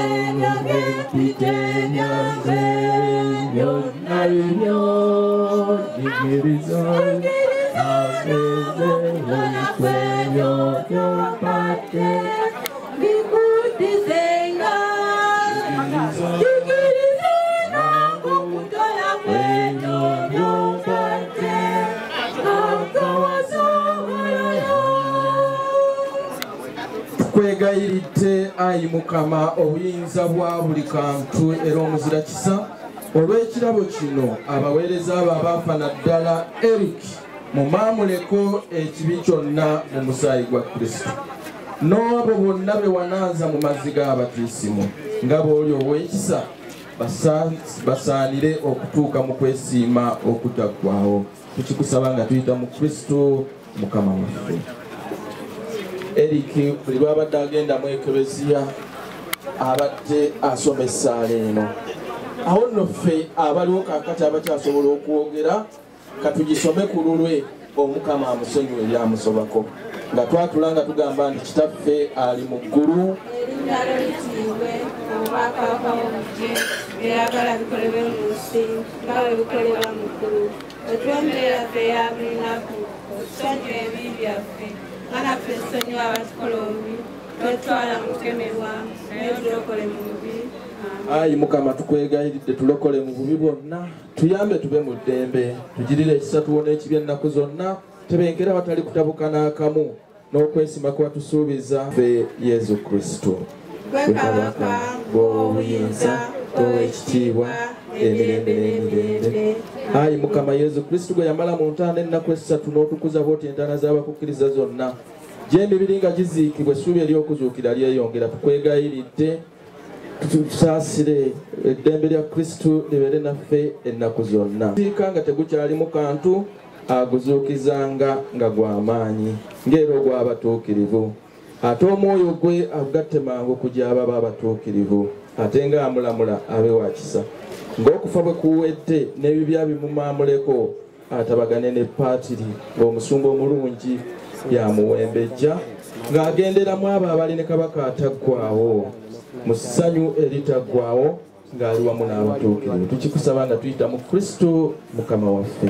byempita ebyange byonna bibyo. Njigiriza kw'ebyo by'ompadde bikuddizenga. Njigiriza n'okukola kw'ebyo by'ompadde gaggawaza abalala. Tukwegayiridde ayi Mukama obuyinza bwa buli kantu era omuzira kisa olw'ekirabo kino abaweereza abo abaafa naddala Eric mumaamuleko ekibi kyonna mu musaayi gwa Kristo n'abo bonna be wanaaza mu mazzi g'abatiisimu nga bw'oli ow'ekisa basaanire okutuuka mu kwesiima okutaggwaawo. Tukikusaba nga tuyita mu Kristo Mukama waffe. Eric buli lw'abadde agenda mu Ekereziya abadde asoma essaala eno. Awo nno ffe abaliwo kaakati abakyasobola okwogera katugisome ku lulwe Omukama amusonyiwe ebyamusobako nga twatula nga tugamba nti Kitaffe ali mu ggulu. Erinnya lyo litiibwe, obwakabaka bwo bujje, by'oyagala bikolebwe mu nsi nga bwe bikolebwa mu ggulu. Otuwe emmere yaffe eya buli lunaku, otusonyiwe ebibi byaffe nga naffe tusonyiwa abatukola obubi, totutwala mu kukemebwa naye otulokole mu bubi. Ayi Mukama tukwegayiridde tulokole mu bubi bwonna, tuyambe tube mu ddembe, tugirire ekisa tuwone ekibi ennaku zonna, tebenkera abatali kutabuka n'akamu n'okwesima kwatusuubiza ffe Yesu Kristo. Gwe Kabaka gw'obuyinza ow'ekitiibwa emirembe n'emirembe. Ayi Mukama Yesu Kristo gwe yamala mu ntaana ennaku esatu n'otukuza bw'oti entaana z'abakukkiriza zonna, gy'emibiri nga giziikibwa essuubi ery'okuzuukira lyeyongera. Tukwegayiridde tusaasire eddembe lya Kristo libeere naffe ennaku zonna. Ziika nga tegukyalimu kantu aguzuukizanga nga gw'amaanyi ng'era ogw'abatuukirivu, ate omwoyo gwe agugatte mangu ku gy'ababa abatuukirivu, ate ng'amulamula abe wa kisa. Ng'okufa bwe kuwedde n'ebibya bimumaamuleko atabagane ne paatiri ng'omusumba omulungi yamuwembejja ng'agenderamu abo abali ne kabaka ataggwaawo mu ssanyu eritaggwaawo ng'ali wamu n'abatuukirivu. Tukikusaba nga tuyita mu Kristo Mukama waffe.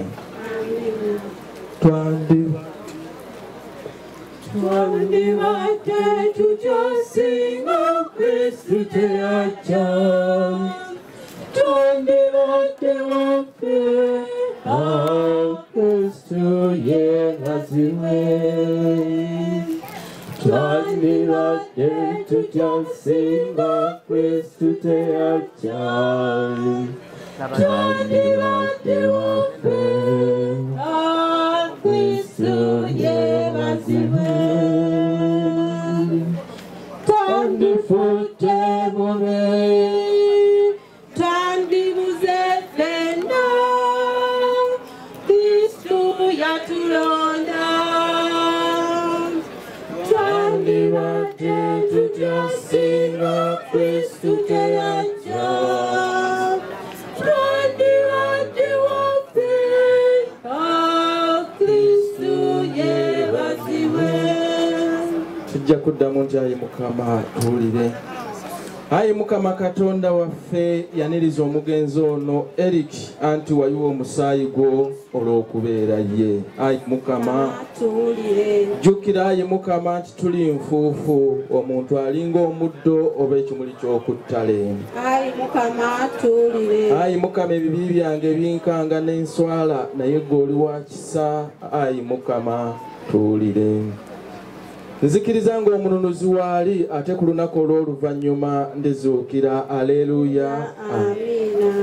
Twandibadde tutyasinga Kristo teyajja, twandibadde waffe, Kristo yeebazibwe. Twandibadde tutyasinga Kristo teyajja, twandibadde waffe, Kristo yeebazibwe. Twandifudde bubi, twandibuze ffenna, Kristo yatulonda. Twandibadde tutyasinga Kristo teyajja, twandibadde waffe, Kristo yeebazibwe. Tujja kuddamu nti ayi Mukama tuwulire. Ayi Mukama Katonda waffe, yaniriza omugenzi ono Eric anti wayiwa omusaayi gwo olw'okubeera ye. Ayi Mukama tuwulire. Jjukira ayi Mukama nti tuli nfuufu, omuntu alinga omuddo oba ekimuli ky'okuttale. Ayi Mukama tuwulire. Ayi Mukama ebibi byange binkanga n'enswala, naye ggwe oli wa kisa. Ayi Mukama tuwulire. Nzikiriza ng'omununuzi waali, ate ku lunaku olw'oluvannyuma ndizuukira. Aleluya, amiina.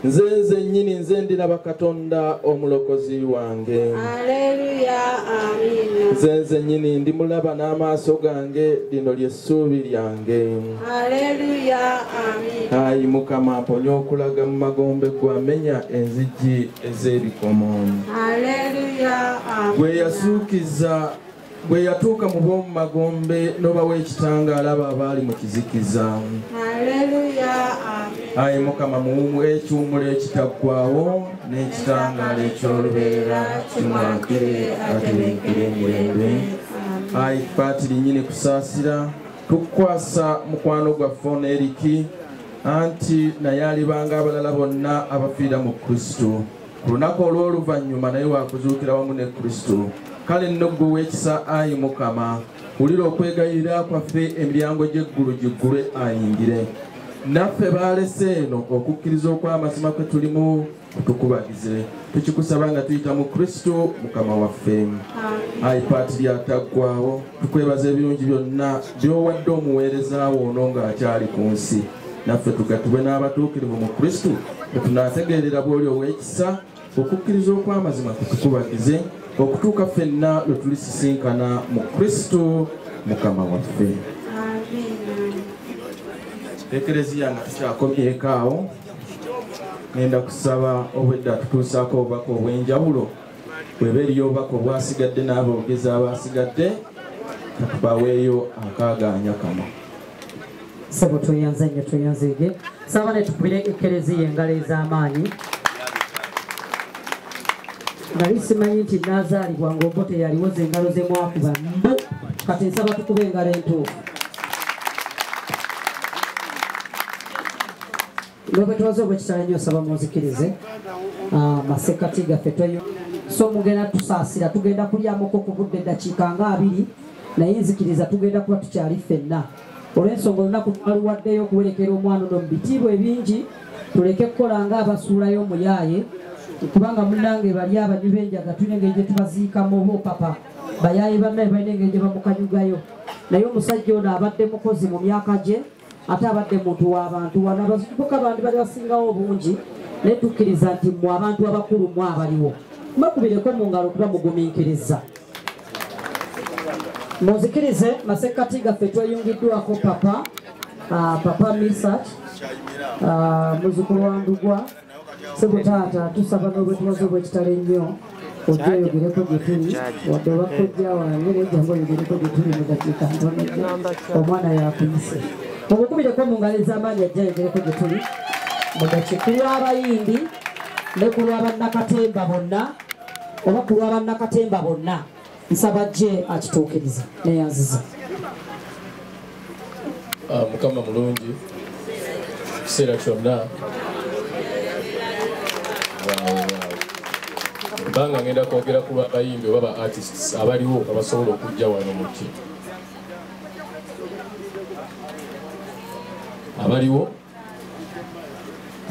Nze nze nnyini nze ndiraba Katonda omulokozi wange. Aleluya, amiina. Nze nze nnyini ndimulaba n'amaaso gange, lino ly'essuubi lyange. Aleluya, amiina. Ayi Mukama mponya okulaga mu magombe gwamenya enzigi ez'ebikomo. Aleluya, amiina. Gwe yasuukiza bwe yatuuka mu b'omu magombe n'obawa ekitangaala abo abaali mu kizikiza. Aleluya, amiina. Ayi Mukama muwumu ekiwummulo ekitaggwaawo n'ekitangaala eky'olubeerera kimwakire atebenkere emirembe. Ayi Paatiri nnyini kusaasira, tukukwasa mukwano gwaffe ono Eriki, anti naye alibanga abalala bonna abafiira mu Kristo. Ku lunaku olw'oluvannyuma naye waakuzuukira wamu ne Kristo. Kale nno ggwe ow'ekisa ayi Mukama, wulira okwegayirira kwaffe, emiryango gy'eggulu giggulwe ayingire. Naffe baalese eno okukkiriza okw'amazima kwe tulimu kutukubagize. Tukikusaba nga tuyita mu Kristo Mukama waffe. Ayi Paatiri ataggwaawo, tukwebaza ebirungi byonna by'owadde omuweereza wo ono ng'akyali ku nsi. Naffe tugatibwe n'abatuukirivu mu Kristo, bwe tunaategeerera bw'oli ow'ekisa, okukkiriza okw'amazima kutukubagize, okutuuka ffenna lwe tulisisinkana mu Kristo Mukama waffe. Ekereziya nga tukyakomyeko awo, ngenda kusaba obwedda atutuusaako obubaka obw'enjawulo. Bw'eba eriyo obubaka obwasigadde n'aboogezi abasigadde, katubaweeyo akaagaanya kano. Ssebo tweyanze nnyo, tweyanzeege. Saba ne tukubire ekereziya engalo ez'amaanyi. Nali simanyi nti naazaalibwa ng'Obote yaliwoza engalo ze mwakuba mbu, kati nsaba tukube engalo entuufu. N'obwetwaze obw'ekitalo ennyo nsaba munzikirize masekkati gaffe tweyo. So mugenda tusaasira, tugenda kulyamuko ku budde eddakiika nga 2, naye nzikiriza tugenda kuba tukyali ffenna. Olw'ensonga olunaku twaluwaddeyo okuwerekera omwana ono mu bitiibwa ebingi, tuleke kukola ng'abasuulayo omuyaaye, kubanga munnange bali abanywi b'enjaga tulina engeri gye tubaziikamu oba opapa bayaaye bannaye balina engeri gye bamukanyugayo. Naye omusajja ono abadde mukozi mu myaka gye, ate abadde muntu w'abantu wano abavubuka bandi bali basingawo obungi, naye tukkiriza nti mmwe abantu abakulu mmwe abaliwo mubakubireko mu ngalo kuba mugumiikiriza. Munzikirize masekkati gaffe tweyungiddwako papa, papa Misach, muzzukulu wa Ndugwa. Ssebo taata tusaba n'obwetwaze obw'ekitalo ennyo ojja oyogereko gye tuli, wadde oba kojja wange naye jangu oyogereko gye tuli mu dakiika ntono nnyo, omwana yakuyise. Mumukubireko mu ngalo ez'amaanyi ajja ayogereko gye tuli mu dakiika. Ku lw'Abayindi ne ku lw'abannakatemba bonna, oba ku lw'abannakatemba bonna, nsaba ajje akituukirize. Neeyanziza. Mukama mulungi. Kiseera kyonna kubanga ngenda kwogera ku bayimbi oba ba artists abaliwo abasobola okujja wano muki abaliwo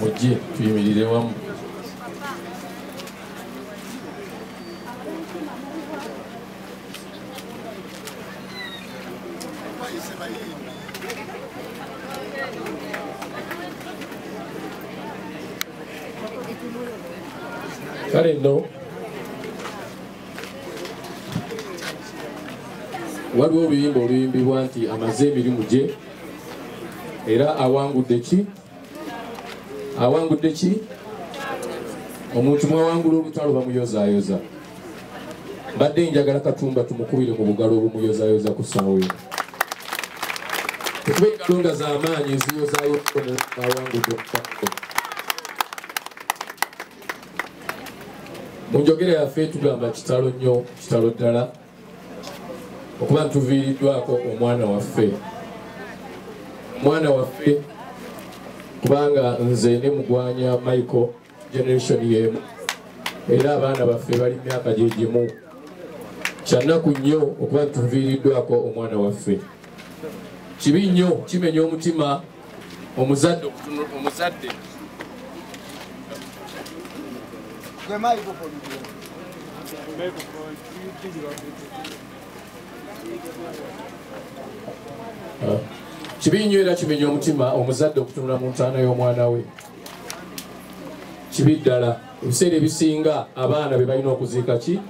mujje tuyimirire wamu. Kale nno waliwo oluyimba oluyimbibwa nti amaze emirimu gye era awangudde ki? Awangudde ki? Omuntu mwawangula olutalo bamuyozaayoza. Mbadde njagala Katumba tumukubire mu bugalo obumuyozaayoza ku ssaawa eno. Tukube engalo nga z'amaanyi eziyozaayo awangudde olutalo. Mu njogera yaffe tugamba kitalo nnyo, kitalo ddala okuba ntuviiriddwako omwana waffe. Omwana waffe kubanga nze ne Mugwanya Michael generation y'emu era abaana baffe bali myaka gye gimu. Kyannaku nnyo okuba ntuviiriddwako omwana waffe. Kibi nnyo, kimenya omutima omuzadde omuzadde kibi nnyo era kimenya omutima omuzadde okutunula mu ntaana y'omwana we. Kibi ddala. Ebiseera ebisinga abaana be balina okuziika ki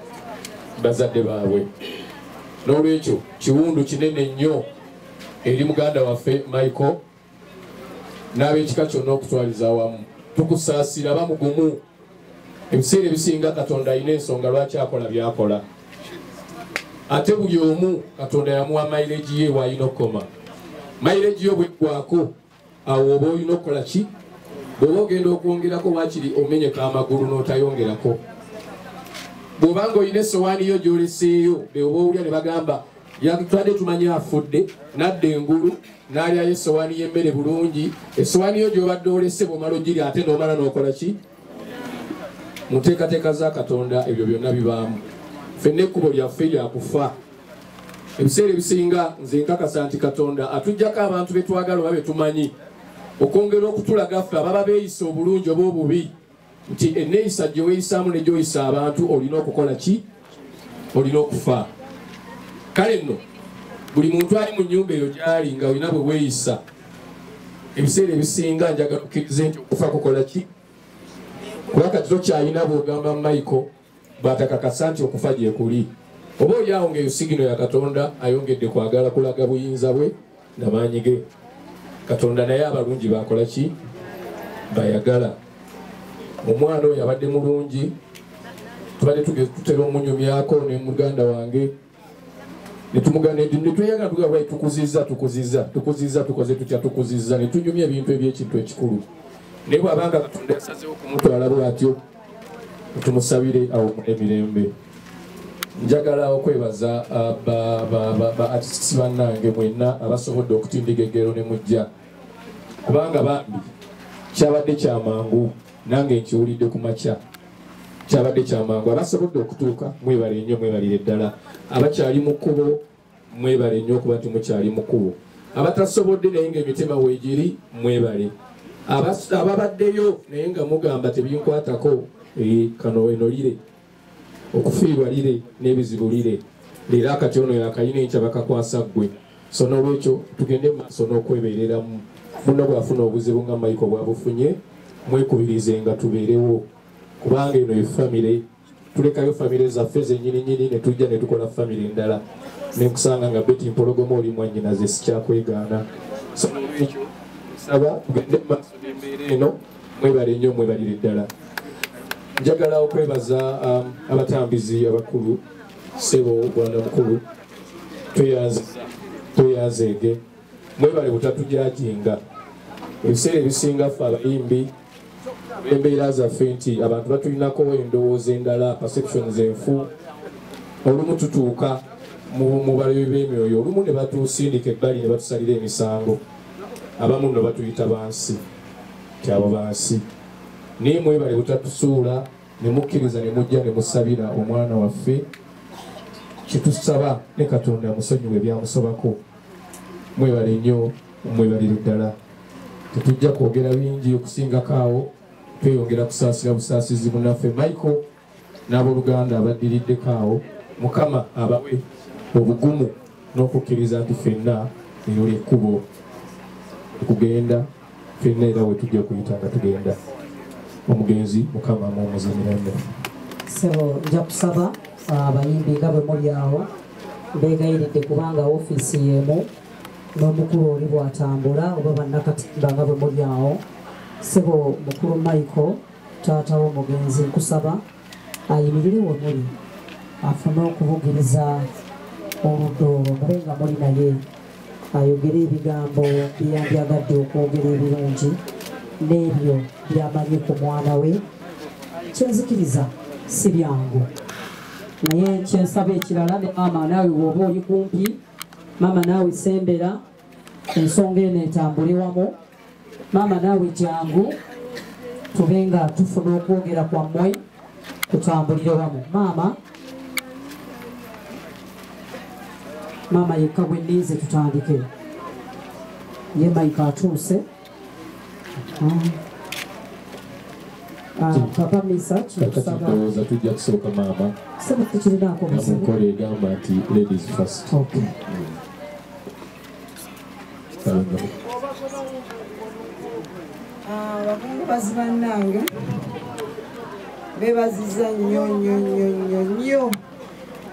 bazadde baabwe. N'olwekyo kiwundu kinene nnyo eri muganda waffe Michael n'ab'ekika kyonna okutwaliza awamu. Tukusaasira bamugumu. Ebiseera ebisinga Katonda alina ensonga lwaki akola by'akola. Ate buli omu Katonda yamuwa mileage ye w'alina okukoma. Mileage yo bw'eggwako awo oba olina okukola ki? Bw'oba ogenda okwongerako waakiri omenyeka amagulu n'otayongerako. Bw'obanga olina essowaani yo gy'oleseeyo be oba owulira ne bagamba yatwadde tumanyi afudde n'adda engulu n'alyayo essowaani y'emmere bulungi, essowaani yo gy'obadde olese bw'omala ogirya ate n'omala n'okola ki? Mu nteekateeka za Katonda ebyo byonna bibaamu. Ffenna ekkubo lyaffe lya kufa. Ebiseera ebisinga nze nkakasa nti Katonda atuggyako abantu be twagala oba be tumanyi okwongera okutulaga ffe ababa beeyisa obulungi oba obubi nti enneeyisa gye weeyisaamu ne gy'oyisa abantu olina okukola ki? Olina okufa. Kale nno buli muntu ali mu nnyumba eyo gy'ali nga olina bwe weeyisa, ebiseera ebisinga njagala okkirize nti okufa kukola ki? Kuba kati tokyalina bw'ogamba Michael bw'atakakasa nti okufa gye kuli. Oba oli awo ng'eyo sigino ya Katonda ayongedde kwagala kulaga buyinza bwe n'amaanyi ge. Katonda naye abalungi bakola ki? Bayagala. Omwana oyo abadde mulungi, tubadde tutera omunyumyako ne muganda wange ne tweyagala tugamba tukuzizza tukuzizza tukuzizza tukoze tutya tukuzizza ne tunyumya ebintu eby'ekintu ekikulu. Naye bw'abanga Katonda yasazeewo okumutwala bw'atyo, tumusabire awo emirembe. Njagala okwebaza ba artists bannange mwenna abasobodde okutindiga eggero ne mujja, kubanga bambi kyabadde kyamangu nange nkiwulidde ku makya, kyabadde kyamangu. Abasobodde okutuuka mwebale nnyo, mwebalire ddala. Abakyali mu kkubo mwebale nnyo okuba nti mukyali mu kkubo. Abatasobodde naye ng'emitima weegiri mwebale. Ababaddeyo naye nga mugamba tebinkwatako, kano eno lire okufiirwa lire n'ebizibu lire leero akati ono yakayina enkya bakakwasa ggwe. So n'olwekyo tugende mu maaso n'okwebeereramu. Munno bw'afuna obuzibu nga Michael bw'abufunye, mwekubirize nga tubeerewo, kubanga eno ye famire. Tulekayo famire zaffe zennyininyini ne tujja ne tukola famire endala. Ne nkusanga nga Betty Mpologoma oli mwannyinaze sikyakwegaana. So n'olwekyo nsaba tugende mu maaso n'embeera eno. Mwebale nnyo, mwebalire ddala. Njagala okwebaza abatambizi abakulu, ssebo Bwana mukulu, tweyanzeege, mwebale butatujajinga. Ebiseera ebisinga ffe abayimbi embeera zaffe nti abantu batulinako endowooza endala, perceptions enfu. Olumu tutuuka mu balabe b'emyoyo, olumu ne batusindika ebbali ne batusalira emisango, abamu nno batuyita bansi. Nti abo bansi naye mwebale butatusuula ne mukkiriza ne mujja ne musabira omwana waffe. Kitusaba ne Katonda amusonyiwe ebyamusobako. Mwebale nnyo, mwebalire ddala. Tetujja kwogera bingi okusingako awo, tweyongera kusaasira busaasizi munnaffe Michael n'abooluganda abaddiriddeko awo. Mukama abawe obugumu n'okukkiriza nti ffenna eryo ly'ekkubo okugenda, ffenna era we tujja okuyita nga tugenda. Omugenzi Mukama amuwummuze mirembe. Ssebo, nja kusaba abayimbi nga bwe muli awo, mbeegayiridde kubanga ofiisi y'emu n'omukulu oli bw'atambula oba bannakatimba nga bwe muli awo. Ssebo mukulu Michael, taata w'omugenzi, nkusaba ayimirire we muli afune okubugiriza oludda olwo mube nga muli naye, ayogere ebigambo byeyandyagadde okwogera ebirungi n'ebyo by'amanyi ku mwana we. Kyenzikiriza si byangu, naye kyensaba ekirala ne maama naawe bw'oba oli kumpi, maama naawe sembera ensonga eno etambule wamu. Maama naawe jangu tube nga tufuna okwogera kwammwe kutambulire wamu. Maama, maama yekka bwe nninze tutandike. Ye Michael atuuse. Papa Misa, Kakati ndowooza tujja kusooka maama. Ssebo tekirinaako buzibu. Nkola egamba nti ladies first. Okay. Abakungubazi bannange beebaziza nnyo nnyo nnyo nnyo nnyo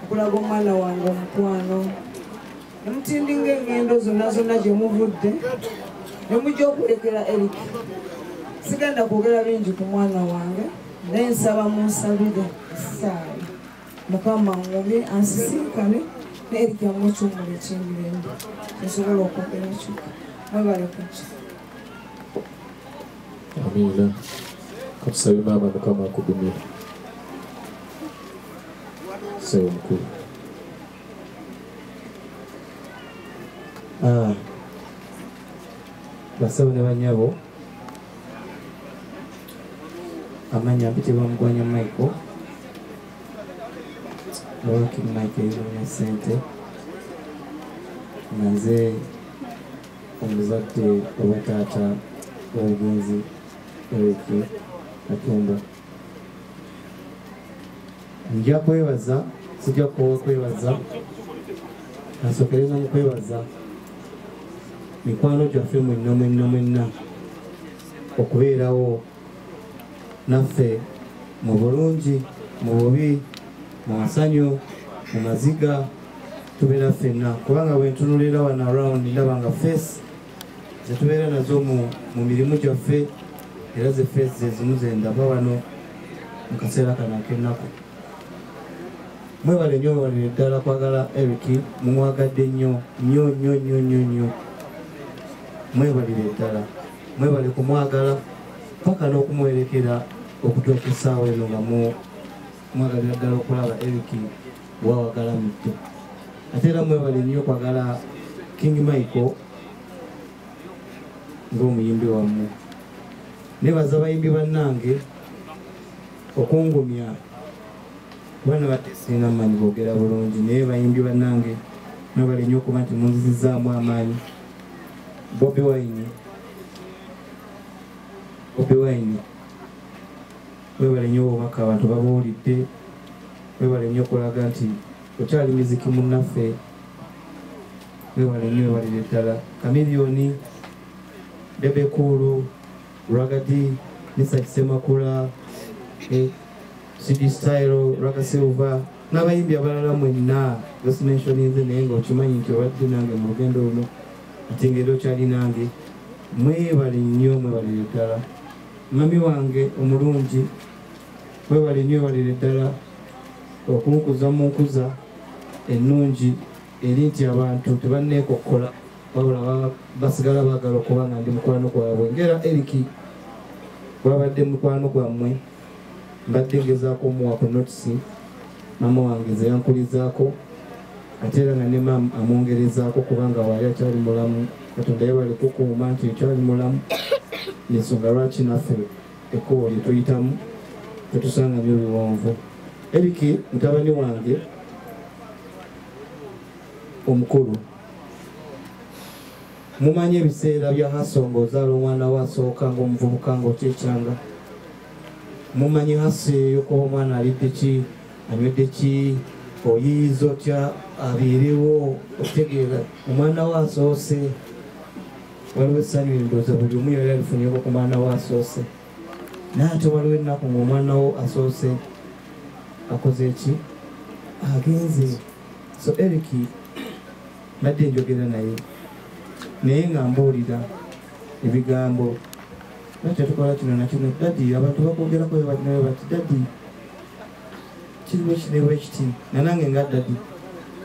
okulaga omwana wange omukwano. Ne mutindinga engendo zonna zonna gye muvudde ne mujja okulekera Eric. Sigenda kwogera bingi ku mwana wange, naye nsaba munsabire essaala Mukama angumye ansisinkane ne Eric amuwe ekiwummulo eky'emirembe nsobola okwogera kyokka. Mwebale kujja. Amiina. Katusabe maama Mukama akugumye. Ssebo mukulu. Bassebo ne bannyabo, amannya mpitibwa Mugwanya Michael, owa King Michael Yunonya Ssente, nga nze omuzadde oba taata w'omugenzi Eric Katumba. Nja kwebaza, sijja kukoowa kwebaza, nasookereza mu kwebaza mikwano gyaffe mwenna mwenna mwenna okubeerawo naffe mu bulungi, mu bubi, mu masanyu, mu maziga, tubeera ffenna. Kubanga bwe ntunuulira wano around ndaba nga face ze tubeera nazo mu mirimu gyaffe era ze face ze zimu ze ndaba wano mu kaseera kano ak'ennaku. Mwebale nnyo, mwebalire ddala kwagala Eric, mumwagadde nnyo nnyo nnyo nnyo nnyo nnyo. Mwebalire ddala, mwebale kumwagala paka n'okumuwerekera okutuuka essaawa eno nga mwagalira ddala okulaba Eric wawagalamidde. Ate era mwebale nnyo okwagala King Michael ng'omuyimbi wammwe. Nebaza abayimbi bannange okungumya, kuba nabadde sirina maanyi boogera bulungi, naye bayimbi bannange mwebale nnyo okuba nti munzizizaamu amaanyi. Bobi Wine, Bobi Wine, webale nnyo obubaka abantu babuwulidde, webale nnyo okulaga nti okyali miziki munnaffe, webale nnyo, webalire ddala. Chameleone, Bebe Cool, Ragadi, Mr. Kisemakula, CD Style, Raga Silva, n'abayimbi abalala mwenna gosimensioninze, naye ng'okimanyi nti obadde nange mu lugendo luno, ate ng'era okyali nange. Mwebale nnyo, mwebalire ddala. Mami wange omulungi, mwebale nnyo, webalire ddala okunkuza mu nkuza ennungi eri nti abantu tebanneekokkola, wabula basigala baagala okuba nga ndi mukwano gwabwe. Ng'era Eric bw'abadde mukwano gwammwe, mbadde ngezaako omuwa ku notisi maama wange ze yankulizaako, ate era nga ne maama amwongerezaako kubanga waali akyali mulamu. Katonda yeebale kukuuma nti okyali mulamu. Yensonga lwaki naffe ekkubo lye tuyitamu tetusanga nnyo biwonvu. Eric mutabani wange omukulu, mumanyi ebiseera bya haso ng'ozaala omwana we asooka ng'omuvubuka ng'okyekyanga. Mumanyi haso eyokuba omwana alidde ki, anywedde ki, oyiyiza otya abeerewo, otegeera omwana we asoose. Waliwo essanyu endowooza buli omu yali alifunyeko ku mwana we asoose, naye ate waliwo ennaku ng'omwana wo asoose akoze ki, agenze. So Eric mbadde njogera naye, naye nga mbuulira ebigambo lwaki tetukola kino na kino, daddy abantu bakwogerako bwe bati nawe bati daddy kiriwo kino bwe kiti, na nange nga daddy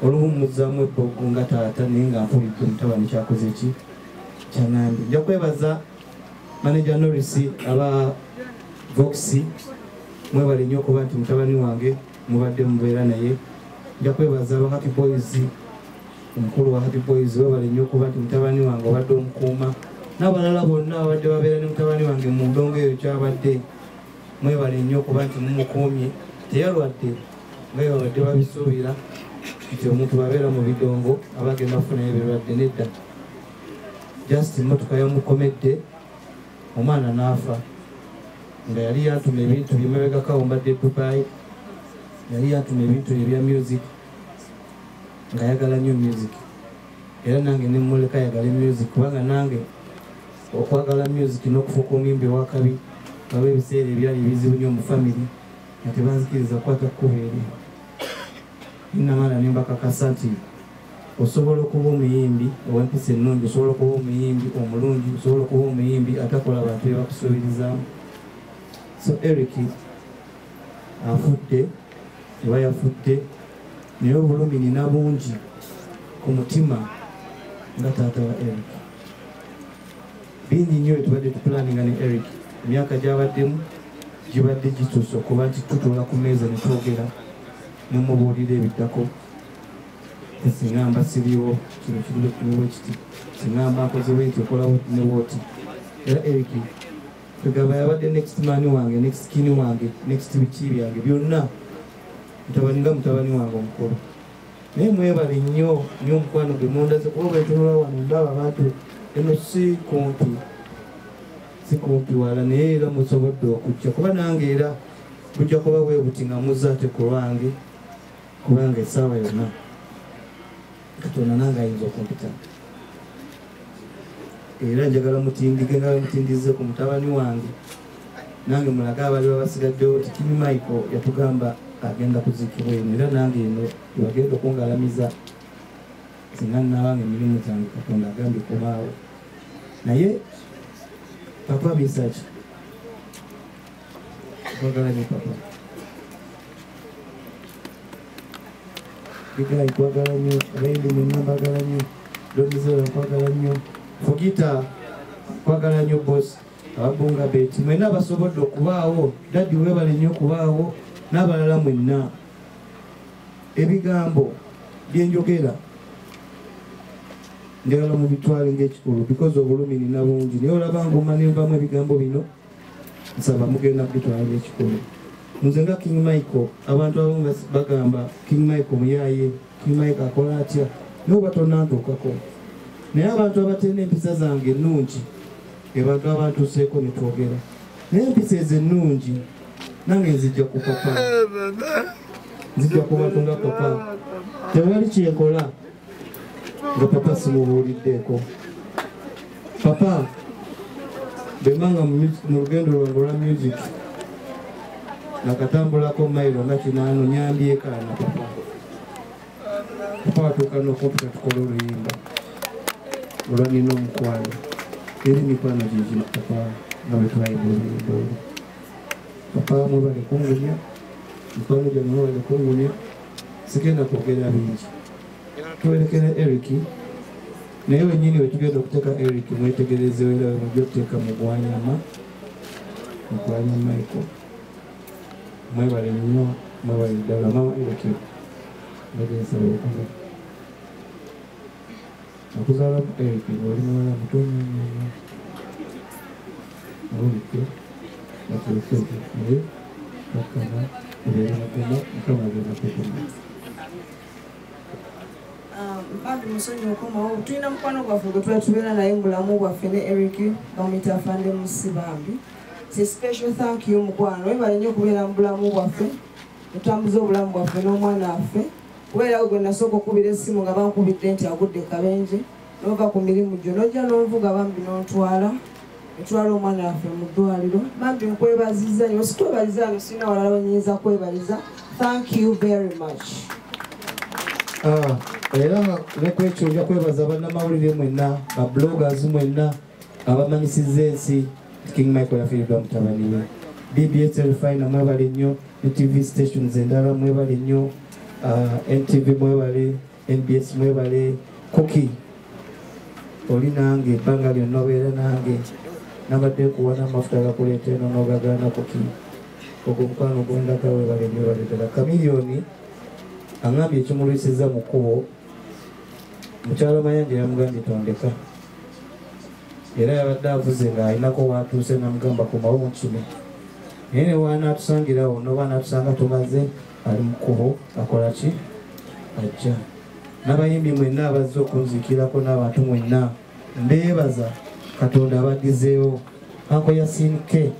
olumu muzzaamu ebbogo nga taata, naye nga mpulidde mutabani kyakoze ki kyaŋŋambye. Nja kwebaza manager Norris aba Vox, mwebale nnyo okuba nti mutabani wange mubadde mubeera naye. Nja kwebaza aba Happy Boys, omukulu wa Happy Boys webale nnyo okuba nti mutabani wange obadde omukuuma, n'abalala bonna abadde babeera ne mutabani wange mu ndongo eyo kyabadde, mwebale nnyo okuba nti mumukuumye, teyalwadde nga bwe babadde babisuubira nti omuntu bw'abeera mu bidongo aba agenda kufunayo ebirwadde. Nedda, just emmotoka yamukomedde omwana n'afa, nga yali yantuma ebintu byemabegako mbadde Dubai, yali yantuma ebintu ebya music, ng'ayagala nnyo music, era nange ne mmuleka ayagale music, kubanga nange okwagala music n'okufuuka omuyimbi ow'akabi waliwo ebiseera ebyali ebizibu nnyo mu family nga tebanzikiriza kukwata kkubo eryo. Nnamala ne mbakakasa nti osobola okuba omuyimbi ow'empisa ennungi, osobola okuba omuyimbi omulungi, osobola okuba omuyimbi atakola abantu bye bakusuubirizaamu. So Eric afudde oba yafudde, naye obulumi nina bungi ku mutima nga taata wa Eric. Bingi nnyo bye tubadde tupulaninga ne Eric, emyaka gy'abaddemu gibadde gituuse okuba nti tutuula ku mmeeza ne twogera ne mubuulira ebiddako. Singa mba siriiwo kino kiri bwe kiti, singa mba nkoze bwe nti okola ne bw'oti. Era Eric tugamba yabadde next man wange, next kin wange, next biki byange byonna, mutabani nga mutabani wange omukulu. Naye mwebale nnyo nnyo omukwano gwe mundaze, kuba bwe ntunula wano ndaba abantu eno si kumpi, si kumpi wala, naye era musobodde okujja, kuba nange era bujja kuba bwe buti nga muzza ate ku lwange, kubanga essaawa yonna Katonda nange ayinza okumpita. Era njagala mutindike nga bwe mutindize ku mutabani wange, nange mulage abali babasigaddewo nti King Michael yatugamba agenda kuziikibwa eno, era nange eno webagenda okungalamiza singa nnaabanga emirimu gyange Katonda agambye kubaawo. Naye papa Misaki, nkwagala nnyo papa. Bigayi nkwagala nnyo, abayimbi mwenna mbagala nnyo, Donizera nkwagala nnyo, Fugita nkwagala nnyo boss, ababunga beti mwenna abasobodde okubaawo, daddy weebale nnyo okubaawo, n'abalala mwenna. Ebigambo bye njogera njagala mubitwale ng'ekikulu, because obulumi nina bungi, naye olaba nguma ne nvamu ebigambo bino, nsaba mugenda kubitwala ng'ekikulu. Nze nga King Michael, abantu abamu bagamba King Michael muyaaye, King Michael akola atya, naye oba tonnantuukako. Naye abantu abatalina empisa zange ennungi be bantu abantuuseeko ne twogera, naye empisa ezo ennungi nange nzijja ku papa, nzijja ku bantu nga papa. Tewali kyenkola nga papa simubuuliddeeko. Papa bwe mbanga mu lugendo lwange olwa music nakatambulako mayiro nga 8 nyambyekaana papa. Papa watuuka n'okumpita tukola oluyimba olwa nina omukwano, era emikwano gigino papa nga bwe twayimba oluyimba olwo. Papa mwebale kungumya, mikwano gyange mwebale kungumya, sigenda kwogera bingi. Tuwerekere Eric, naye wennyini we tugenda okuteeka Eric mwetegerezewo era we mujja okuteeka Mugwanyama, Mugwanya Michael. Mwebale nnyo, mwebale ddala. Mama Eric, mbadde nsaba okuva. Nakuzaalamu Eric ng'oli muwala muto nnyo nnyo nnyo. lusozi naye kakkana obeere mugumu Mukama agenda kuguma. Bambi musonyi okomawo tulina mukwano gwaffe gwe tuba tubeera naye mu bulamu bwaffe ne Eric bamuyita Afande Musi bambi. It's a special thank you mukwano, webale nnyo okubeera mu bulamu bwaffe, otambuza obulamu bwaffe n'omwana waffe. Kubeera gwe nasooka okubira essimu nga bankubidde nti agudde kabenje, n'ova ku mirimu gyo n'ojja n'onvuga bambi n'ontwala, etwala omwana waffe mu ddwaliro. Bambi nkwebazizza nnyo, sikwebaliza wano sirina walala we nnyinza kwebaliza. Thank you very much. Era nekwekyo nja kwebaza bannamawulire mwenna, ba bloggers mwenna abamanyisizza ensi King Michael yafiiriddwa mutabani we. BBS Terefayina mwebale nnyo, ne TV stations endala mwebale nnyo, NTV mwebale, NBS mwebale, Cookie oli nange ebbanga lyonna obeera nange, nabadde nkuwa n'amafuta gakuleeta eno n'ogagaana Cookie, ogwo omukwano gwendaga webale nnyo webale ddala. Chameleone aŋŋambye ekimulwisizza mu kkubo, mukyala Mayanja yamugambye tondeka, era yabadde avuze ng'alinako waatuuse n'amugamba komawo nkime, naye ne waanaatusangirawo noba anaatusanga tumaze ali mu kkubo akola ki ajja. N'abayimbi mwenna abazze okunziikirako n'abantu mwenna mbeebaza Katonda abaddizeewo. Uncle Yasin K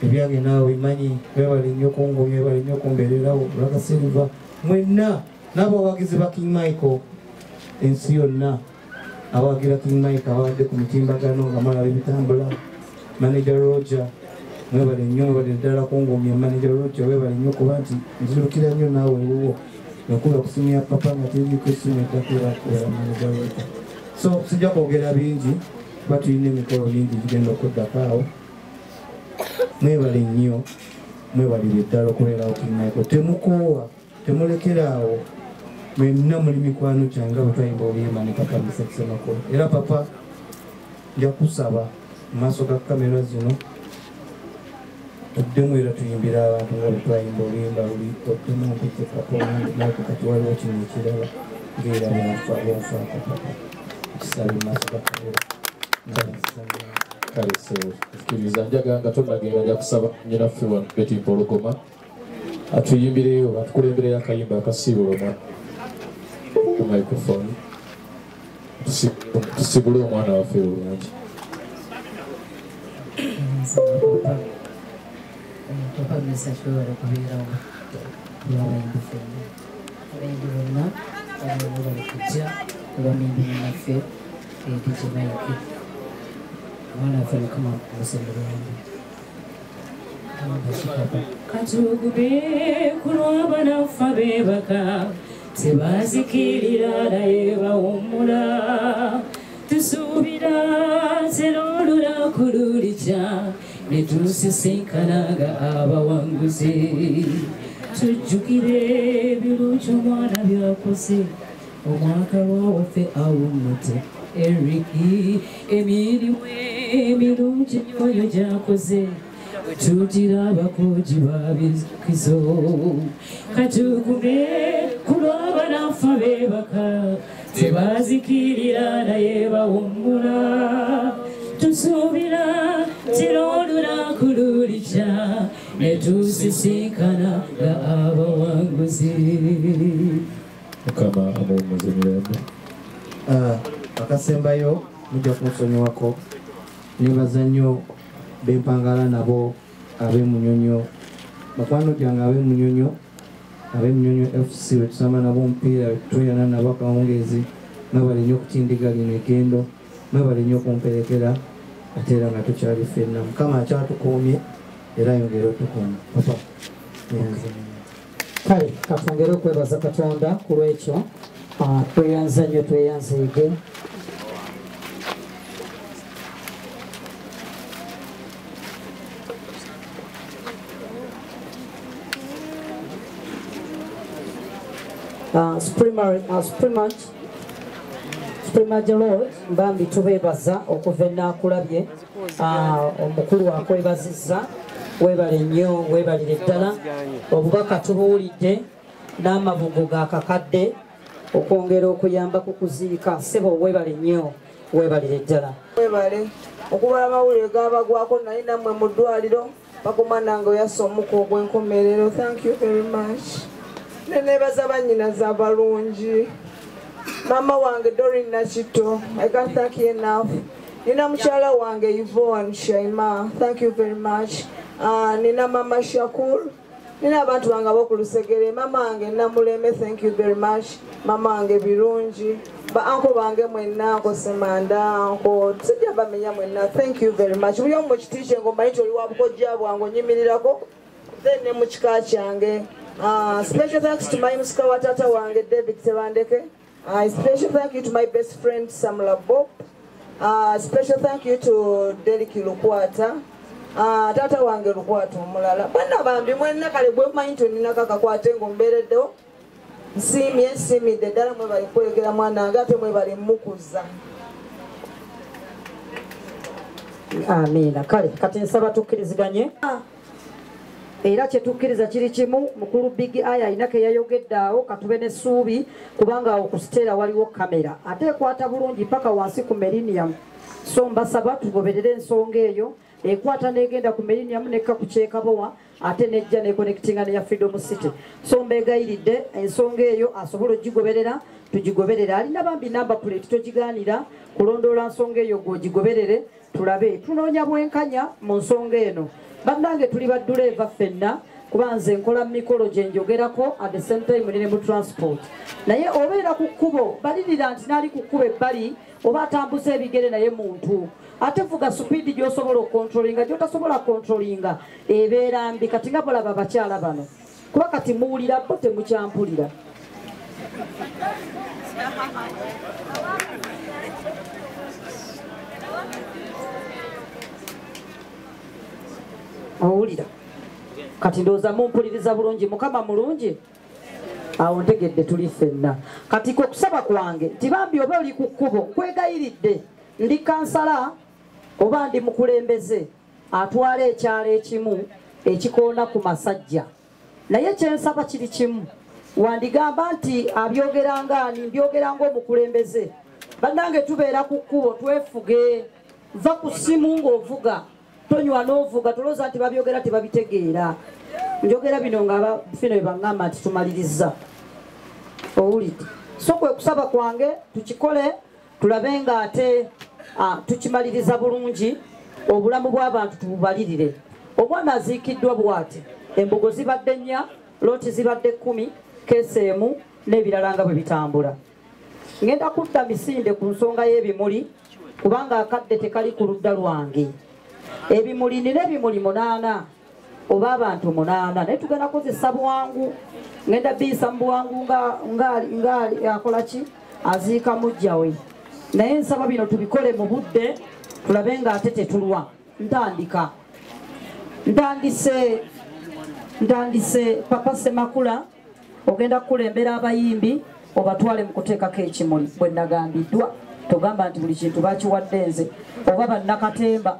ebyange naawe bimanyi, webale nnyo kungumya, webale nnyo kumbeererawo. Raka Silver mwenna n'abawagizi ba King Michael ensi yonna abawagira King Michael ababadde ku mitimbagano nga mulaba ebitambula. Manager Roger mwebale nnyo, mwebale ddala kungumya. Manager Roger webale nnyo kuba nti nzirukira nnyo naawe ewuwo nakuba ku simu ya papa nga teriiko essimu eddako era Manager Roger. So sijja kwogera bingi kuba tulina emikolo mingi gigenda okuddako awo. Mwebale nnyo, mwebalire ddala okubeerawo King Michael. Temukoowa, temulekera awo, mwenna muli mikwano gyange nga bwe twayimba oluyimba ne Papa Mesach Semakula. Era Papa nja kusaba mu maaso ga kamera zino tuddemu era tuyimbira abantu nga bwe twayimba oluyimba luli, oddemu mpite Papa omwange Michael kati waliwo kino ekirala ng'era bwonfaako Papa nkisabe mu maaso ga kamera. Kale nzikiriza njagala nga tonnagenda nja kusaba nnyinaffe wano Betty Mpologoma atuyimbireyo atukulembereyo akayimba akasiibula omwana ku microphone tusibule omwana waffe bulungi. Papa Mesach webale kubeerawo olw'abayimbi ffenna, abayimbi bonna webale kujja olw'omuyimbi munnaffe DJ Mike. Omwana waffe Mukama amuwummuze mirembe. Katugume ku lw'abanafu abeebaka tebazikirira naye bawummula, tusuubira tera olunaku lulikya ne tusisinkana nga abawanguzi. Tujjukire ebirungi omwana by'akoze, omwagalwa waffe awummudde Eric, emirimu emirungi nnyo gy'akoze tugira abakozi babikizo. Katugume ku lw'abanafu abeebaka tebazikirira naye bawummula, tusuubira tera olunaku lulikya ne tusisinkana nga abawanguzi. Mukama amuwummuze mirembe. Akasembayo mujja kunsonyiwako, nebaza nnyo bempangala nabo ab'emunyonyo, bakwano gyange ab'emunyonyo, ab'emunyonyo FC wetusamba nabo omupiira wetutuyana nabo akawungeezi, mwebale nnyo okutindiga lino egendo, mwebale nnyo okumperekera ate era nga tukyali ffenna. Mukama akyatukuumye era ayongere otukuuma. Papa kale katwongere okwebaza Katonda ku lwekyo, tweyanza nnyo tweyanzeege. Supreme Lord mbambi tubeebaza okuva enaakulabye, omukulu akwebazizza, weebale nnyo weebalire ddala. Obubaka tubuwulidde n'amabugo ga kakadde okwongera okuyamba ku kuziika. Ssebo weebale nnyo weebalire ddala. Webale okubala amawulire gabagwako naye nammwe mu ddwaliro Paka omwana wange oyassa omuka ogw'enkomerero. Thank you very much. Neneebaza bannyinaze abalungi. Mama wange Doreen Nakito, I can't thank you enough. Nina mukyala wange Yvonne Shaima, thank you very much. Nina mama Shakur, nina abantu bange ab'oku lusegere, mama wange Namuleme, thank you very much. Mama wange Birungi, ba anko bange mwenna, anko Semanda, anko sijja bamenya mwenna, thank you very much. Buli omu mu kiti kye ng'omanyi nti oli wa bukojja bwange onyimirirako, then ne mu kika kyange. Special thanks to my musika wa taata wange David Tebandeke. Special thank you to my best friend Samla Bob. Special thank you to Deriki Lukwata. Tata wange Lukwata omulala. Bonna bambi mwenna kale bwe mmanyi nti oninako akakwate ng'ombeereddewo. Nsiimye nsiimidde ddala mwebale kwegera mwana wange ate mwebale mmukuza. Amiina. Kale kati nsaba tukkiriziganye. Era kye tukkiriza kiri kimu, mukulu Big Eye alina ke yayogedde awo, katube n'essuubi kubanga awo ku Stella waliwo kamera ate ekwata bulungi paka wansi ku Millennium. So mbasaba tugoberere ensonga eyo, ekwata n'egenda ku Millennium nekka ku Kyekabowa ate nejja nekonectinga neya Freedom City. So mbeegayiridde ensonga eyo asobola ogigoberera, tugigoberere. Alina bambi number plate togigaanira kulondoola nsonga eyo gw'ogigoberere tulabe. Tunoonya bwenkanya mu nsonga eno. Bannange tuli badduleeva ffenna kuba nze nkola mikolo gye njogerako at the same time nene mu transport. Naye obeera ku kkubo balirira nti n'ali ku kkubo ebbali oba atambuza ebigere naye muntu. Ate vuga supiidi gy'osobola okukontrolinga gy'otasobola kukontrolinga ebeera mbi. Kati nga bolaba abakyala bano kuba kati muwulira bo temukyampulira. Owulira kati ndowooza mumpuliriza bulungi. Mukama mulungi, awo ntegedde tuli ffenna. Kati kwe kusaba kwange nti bambi oba oli ku kkubo nkwegayiridde, ndi kansala oba ndi mukulembeze atwala ekyalo ekimu ekikoona ku masajja, naye kyensaba kiri kimu, wandigamba nti abyogera ngaani, mbyogera ng'omukulembeze. Bannange tubeera ku kkubo twefuge, va ku ssimu ng'ovuga, tonywa n'ovuga, tolowooza nti babyogera tebabitegeera. Njogera bino nga abafino bye baŋŋamba nti tumaliriza. Owulidde? So kwe kusaba kwange tukikole tulabe nga ate tukimaliriza bulungi, obulamu bw'abantu tububalirire. Omwana aziikiddwa bw'ati, embugo zibadde 4, looti zibadde 10, keesi 1 n'ebirala nga bwe bitambula. Ngenda kudda misinde ku nsonga y'ebimuli kubanga akadde tekali ku ludda lwange. Ebimuli nina ebimuli 8 oba abantu 8, naye tugenda kukozesa bwangu. Ngenda biyisa mu bwangu nga akola ki, aziika mujja we. Naye nsaba bino tubikole mu budde tulabe nga ate tetulwa. Ntandika ntandise Papa Semakula, ogenda kukulembera abayimbi obatwale mu kuteekako ekimuli. Bwe nagambiddwa togamba nti buli kintu bakiwadde nze oba bannakatemba.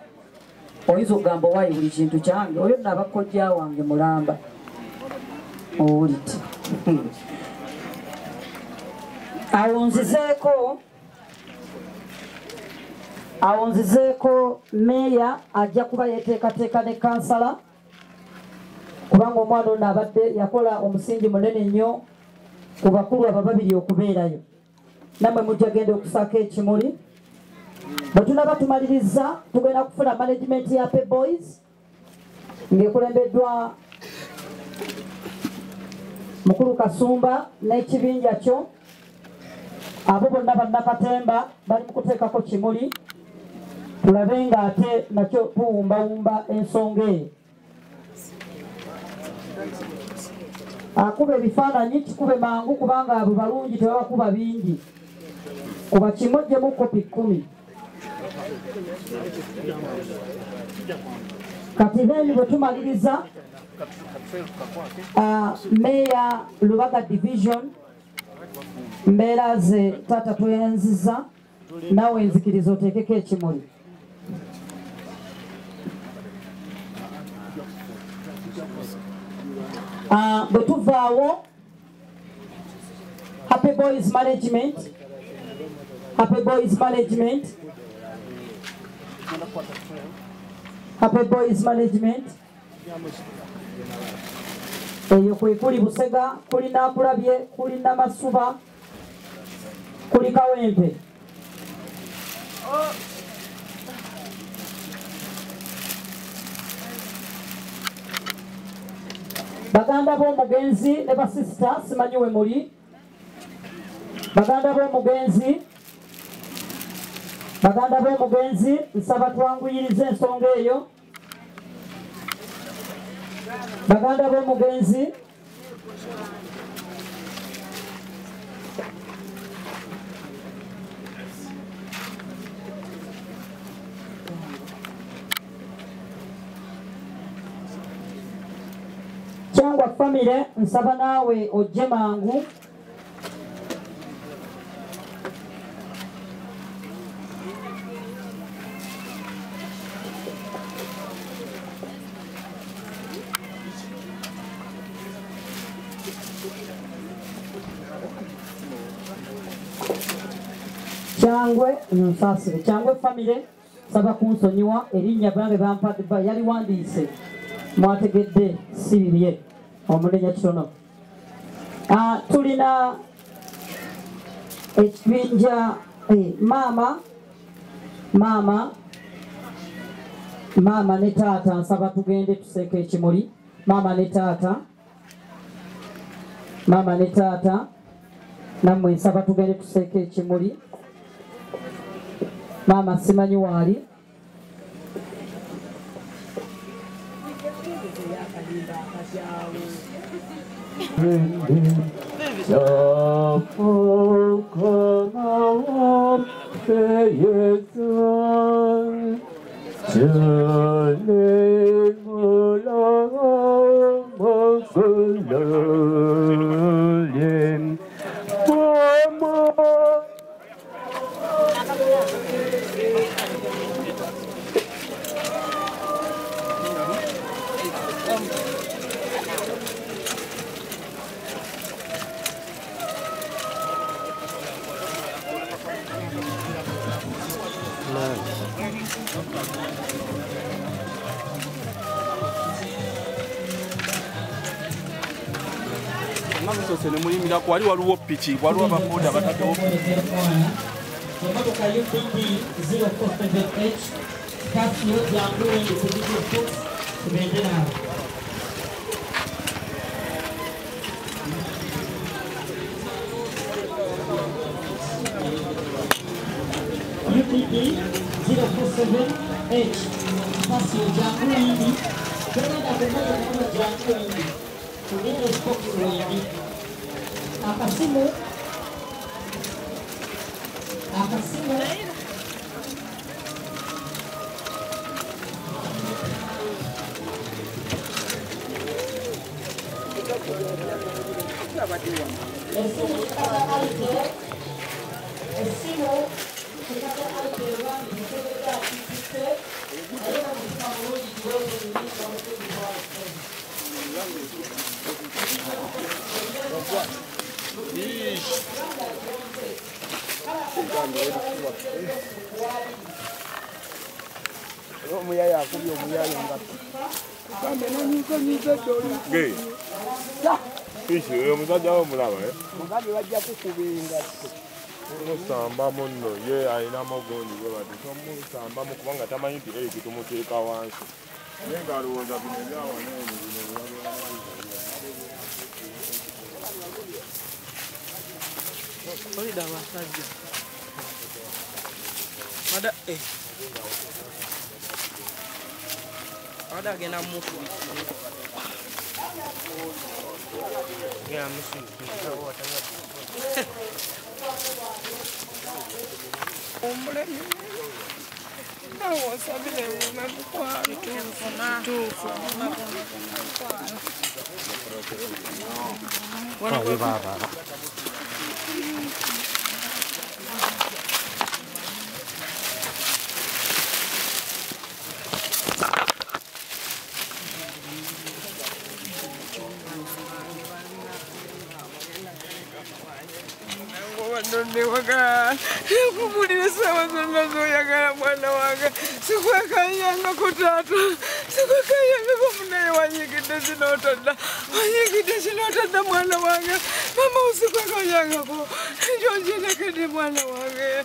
Oyinza okugamba owaayi buli kintu kyange, oyo nno abakojja wange mulamba. Owulidde? Awo nzizeeko meeya ajja kuba yeteekateeka ne kansala kubanga omwana ono abadde yakola omusingi munene nnyo ku bakulu abo babiri okubeerayo. Nammwe mujja genda okusaako ekimuli. Bwe tunaba tumaliriza tugenda kufuna management ya Happy Boys ng'ekulembeddwa mukulu Kasumba n'ekibinja kyo. Abo bonna bannakatemba bali mu kuteekako kimuli, tulabe nga ate nakyo tuwumbawumba ensonga eyo. Akuba ebifaananyi kikube mangu kubanga abo balungi tebabakuba bingi, kuba kimu ojjemu kopi 10. Kati then bwe tumaliriza Meya Lubaga Division, mbeera ze taata tweyanziza, naawe nzikiriza oteekeko ekimuli. Bwe tuvaawo Happy Boys Management, Happy Boys Management, Happy Boys Management. Eyo kwe kuli Busega, kuli Nakulabye, kuli Namasuba, kuli Kawempe. Baganda b'omugenzi ne basisita simanyi we muli. Baganda b'omugenzi, baganda b'omugenzi nsaba twanguyirize ensonga eyo. Baganda b'omugenzi Kyangwa famire nsaba naawe ojje mangu. Kyangwe nsaasire, Kyangwe famire nsaba kunsonyiwa erinnya bange bampadde yaliwandiise mwategedde si bibye omunenya kitono. Tulina ekibinja maama maama maama ne taata nsaba tugende tuseeko ekimuli. Maama ne taata, maama ne taata nammwe nsaba tugende tuseeko ekimuli. Maama simanyi waali. Wali waliwo piki, waliwo abakoda bataddewo. Emmotoka UPD 047H Casio jangu wendi ku DJ Fox tugende naawe. UPD 047H Casio jangu wendi tugenda ku mmotoka jangu wendi ku DJ Fox wendi. Akasimu akasimu esimu kikata alite esimu kikata alite lwami mutegedde akitise naye nomutima mulungi giweenyinza omutegibwaffe. Omuyaya akubye omuyaya nga gambe nonyize Gee. Fishi oyo omusajja wo omulaba eh? Mugambe bajja kukuba engatto. Musambamu nno ye alinamu ogundi gwe bati tomusambamu kubanga tamanyi nti Eric tumuteeka wansi. Naye ng'alowooza bino ebyawano eno bino Olida abasajja. Mada Mada agenda musubikira. Agenda musubikira. Omulemi. Nawe osabire wume mukwano. Kituufu. Awe baba. okudda ewaka. Nkubulira essaawa zonna z'oyagala mwana wange. Sikwekayangako taata, sikwekayangako munaye wanyiigidde sinootadda, wanyiigidde sinootadda mwana wange. Mama usikwekayangako, ekyo nkirekedde mwana wange.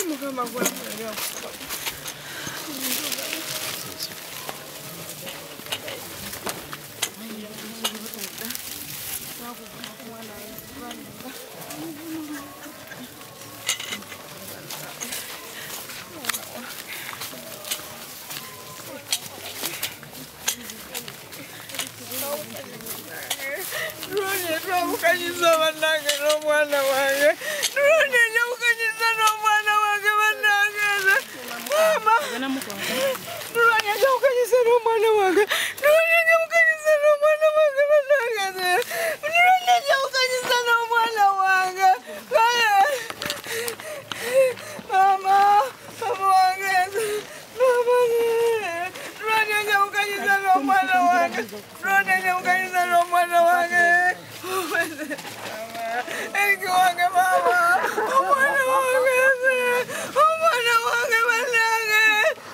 Mukama gwange. Twawukanyiza bannange n'omwana wange. Drone eyawukanyiza n'omwana wange bannange. Mama. Drone eyawukanyiza n'omwana wange. Drone eyawukanyiza n'omwana wange bannange. Drone eyawukanyiza n'omwana wange. Mama, mama wange. Mama. Drone eyawukanyiza n'omwana wange. Drone eyawukanyiza n'omwana wange. Eriki wange mama, omwana wange, omwana wange bannange,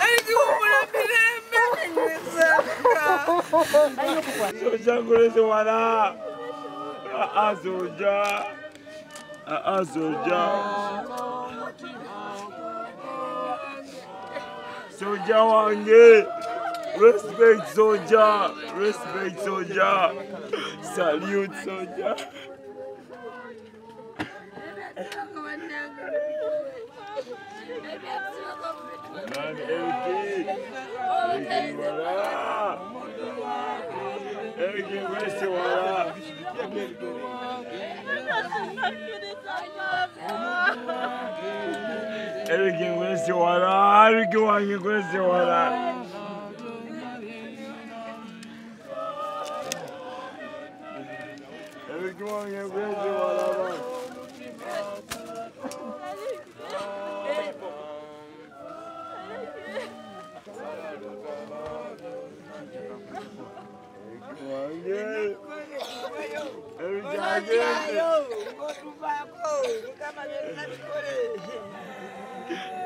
Eriki wumula mirembe. Soja nkulese wala, soja, soja, soja wange. Respect soldier, respect soldier, salute soldier. Man, Eriki, wala, Eriki, wese wala. Eriki, wese wala, Eriki wange wese wala.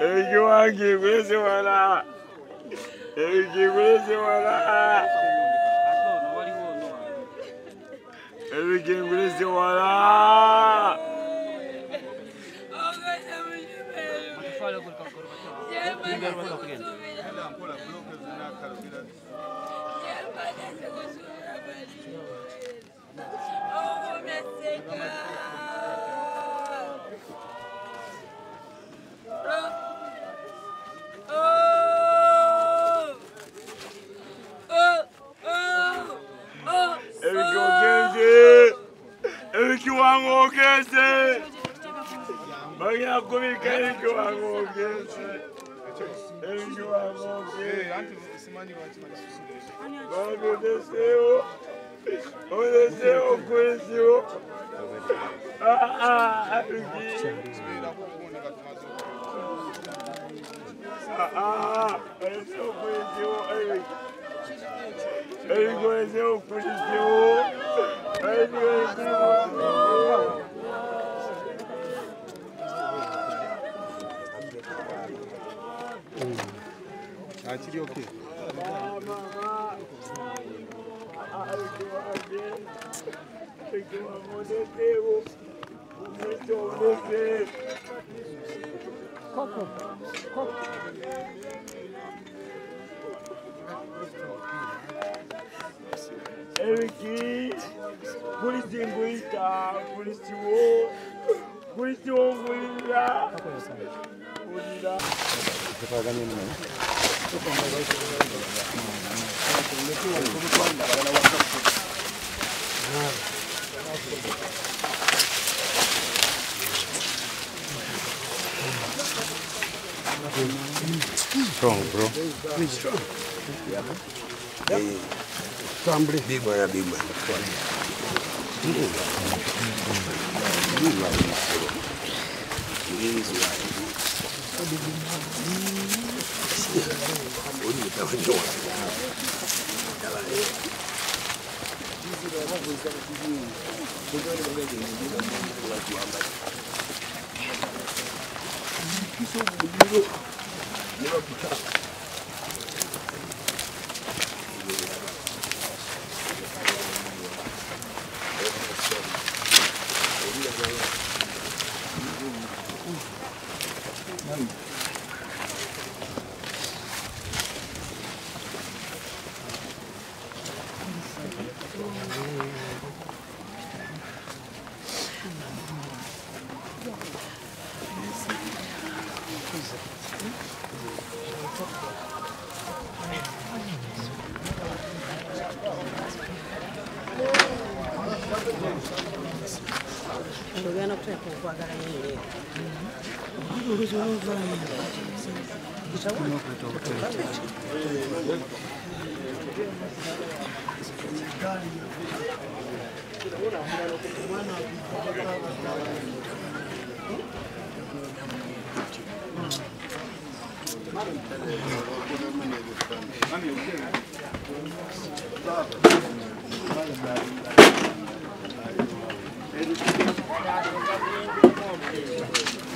Eriki wange wese wala. Eriki wese wala. Eriki wese wala. Eriki wange ogenze. Bagenda kubika Eriki wange ogenze. Eriki wange ogenze. Bagudesewo. Odesewo kulisiwo. Eriki. Odesewo kulisiwo Eriki. Eriki odesewo kulisiwo. Eriki odesewo. Akiri okay. Koko. Koko. Eriki, polisi nguyita, polisi wo, polisi wo ngulira. Ngulira. Strong, bro. Be strong. Yeah. Yeah. Big man, big man.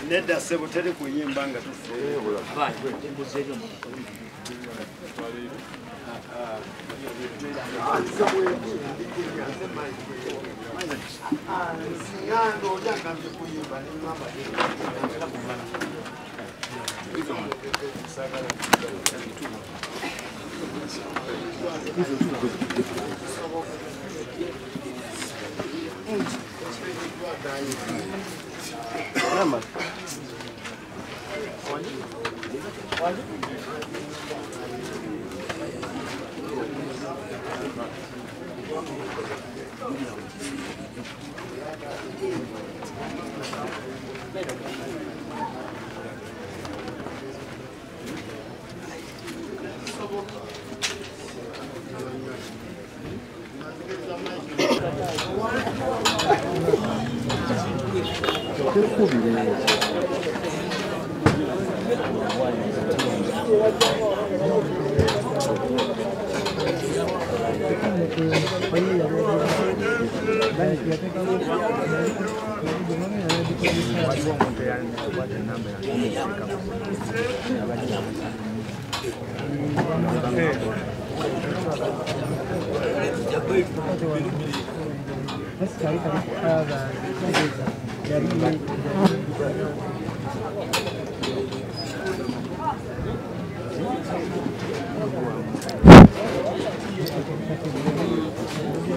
Nedda ssebo teri kuyimba nga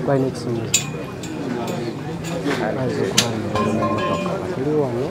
Balina ekisumuluzo bayinza okuba nga bali mu mmotoka batuli wano.